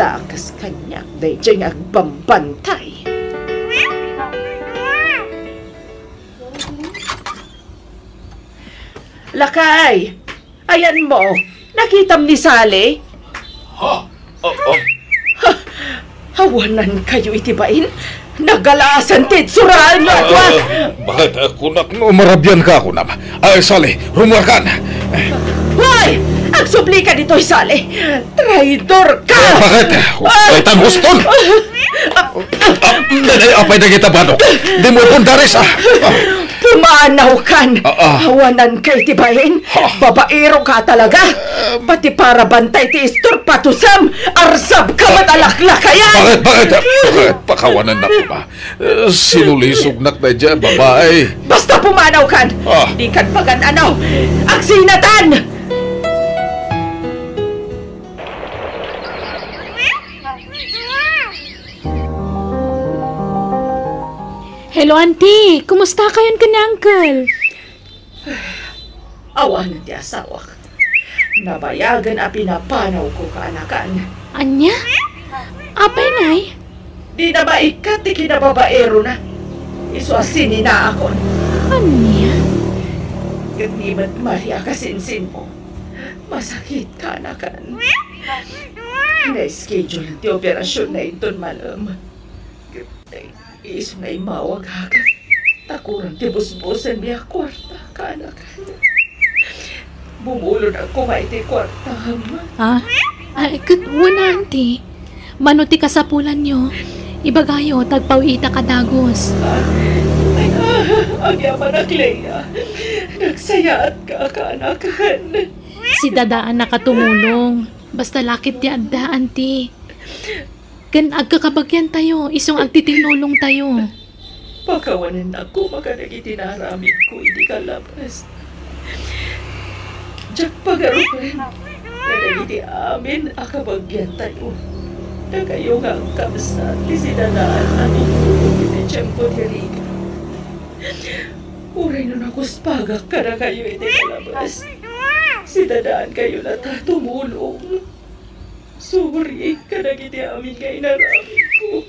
dakes kaniak daydiay nga agbambantay. Lakay! Ayanmo, nakitam ni Sally? Ha? Oh, oh. Ha? Awanankayo iti bain? Nagalaasan ti itsuraan nga adua! Ah, bakit? Ah, kunak no marabian ka, kunam. Ay, Sally, rumuarkan! Hoy! Agsublika ditoy, Sally! Traidor ka! Eh, bakit? Ay! Kaitan huston! Ah, nay, nay, apay na kita, Bano. Di mo pun daris, ah. Ah. Pumanawkan! Ah, ah. Awananka iti bain? Ha? Babaero ka talaga! Pati para bantay ti istor, patusam! Arsab ka met a laklakayan! Bakit? Bakit? Bakit? Pakawanan na ko ba? Eh, sinulisognak na dyan, babae. Basta pumanawkan! Ah. Di kan pagan-ano! Agsinatan! Hello, Auntie. Kumusta kayon ken ni Uncle? Awanen ti asawak. Nabayagen a pinapanawko, kaanakan. Ania? Apay, Nay? Di na maikkat ti kinababaerona. Isu a sininaakon. Ania? Ket ni met Maria kasinsinmo. Masakit, kaanakan. Na-schedule ti operasyon na inton malem. Ket isuna immawag agek ta kurang ti busbusenmi a kuarta, kaanakan. Bumulod koma iti kuartam. Ah? Ay, ket wen, Auntie. Mano ti kasapulanyo? Ibagayo, ta agpaw-itak a dagus. Ah, ay, ah, agyamanak, Leia. Nagsayaatka, kaanakan. Si Dadaan nakatumulong. Basta lakit ti adda, Auntie. Ken agkakabagiantayo, isu nga agtitinnulongtayo. Pakawanennak koma kadagiti naaramidko idi kalabas. Diak pagarupen kadagiti amin a kabagiantayo. Dakayo nga agkabsat ti sinadaan a tumulong iti tiempo ti rigat. Uray no nakuspagak kadakayo iti kalabas, sinadaankayo latta a tumulong. Sorry kadagiti amin nga inaramidko.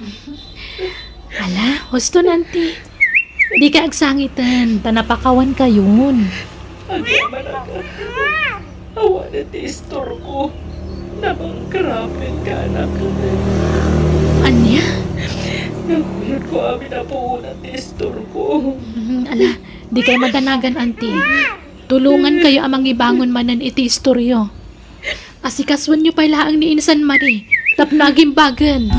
Ala, huston, Auntie. Dika agsangiten, ta napakawankayon. Agyamanak. Awanen ti istorko. Nabangkrapen, kaanakan. Ania? Nakuyogko amin a puonan ti istorko. Mm, ala, dikay madanagan, Auntie. Tulongankayo a mangibangon manen iti istoryo. Asikasuenyo pay laeng ni Insan Marie tapno agimbagen.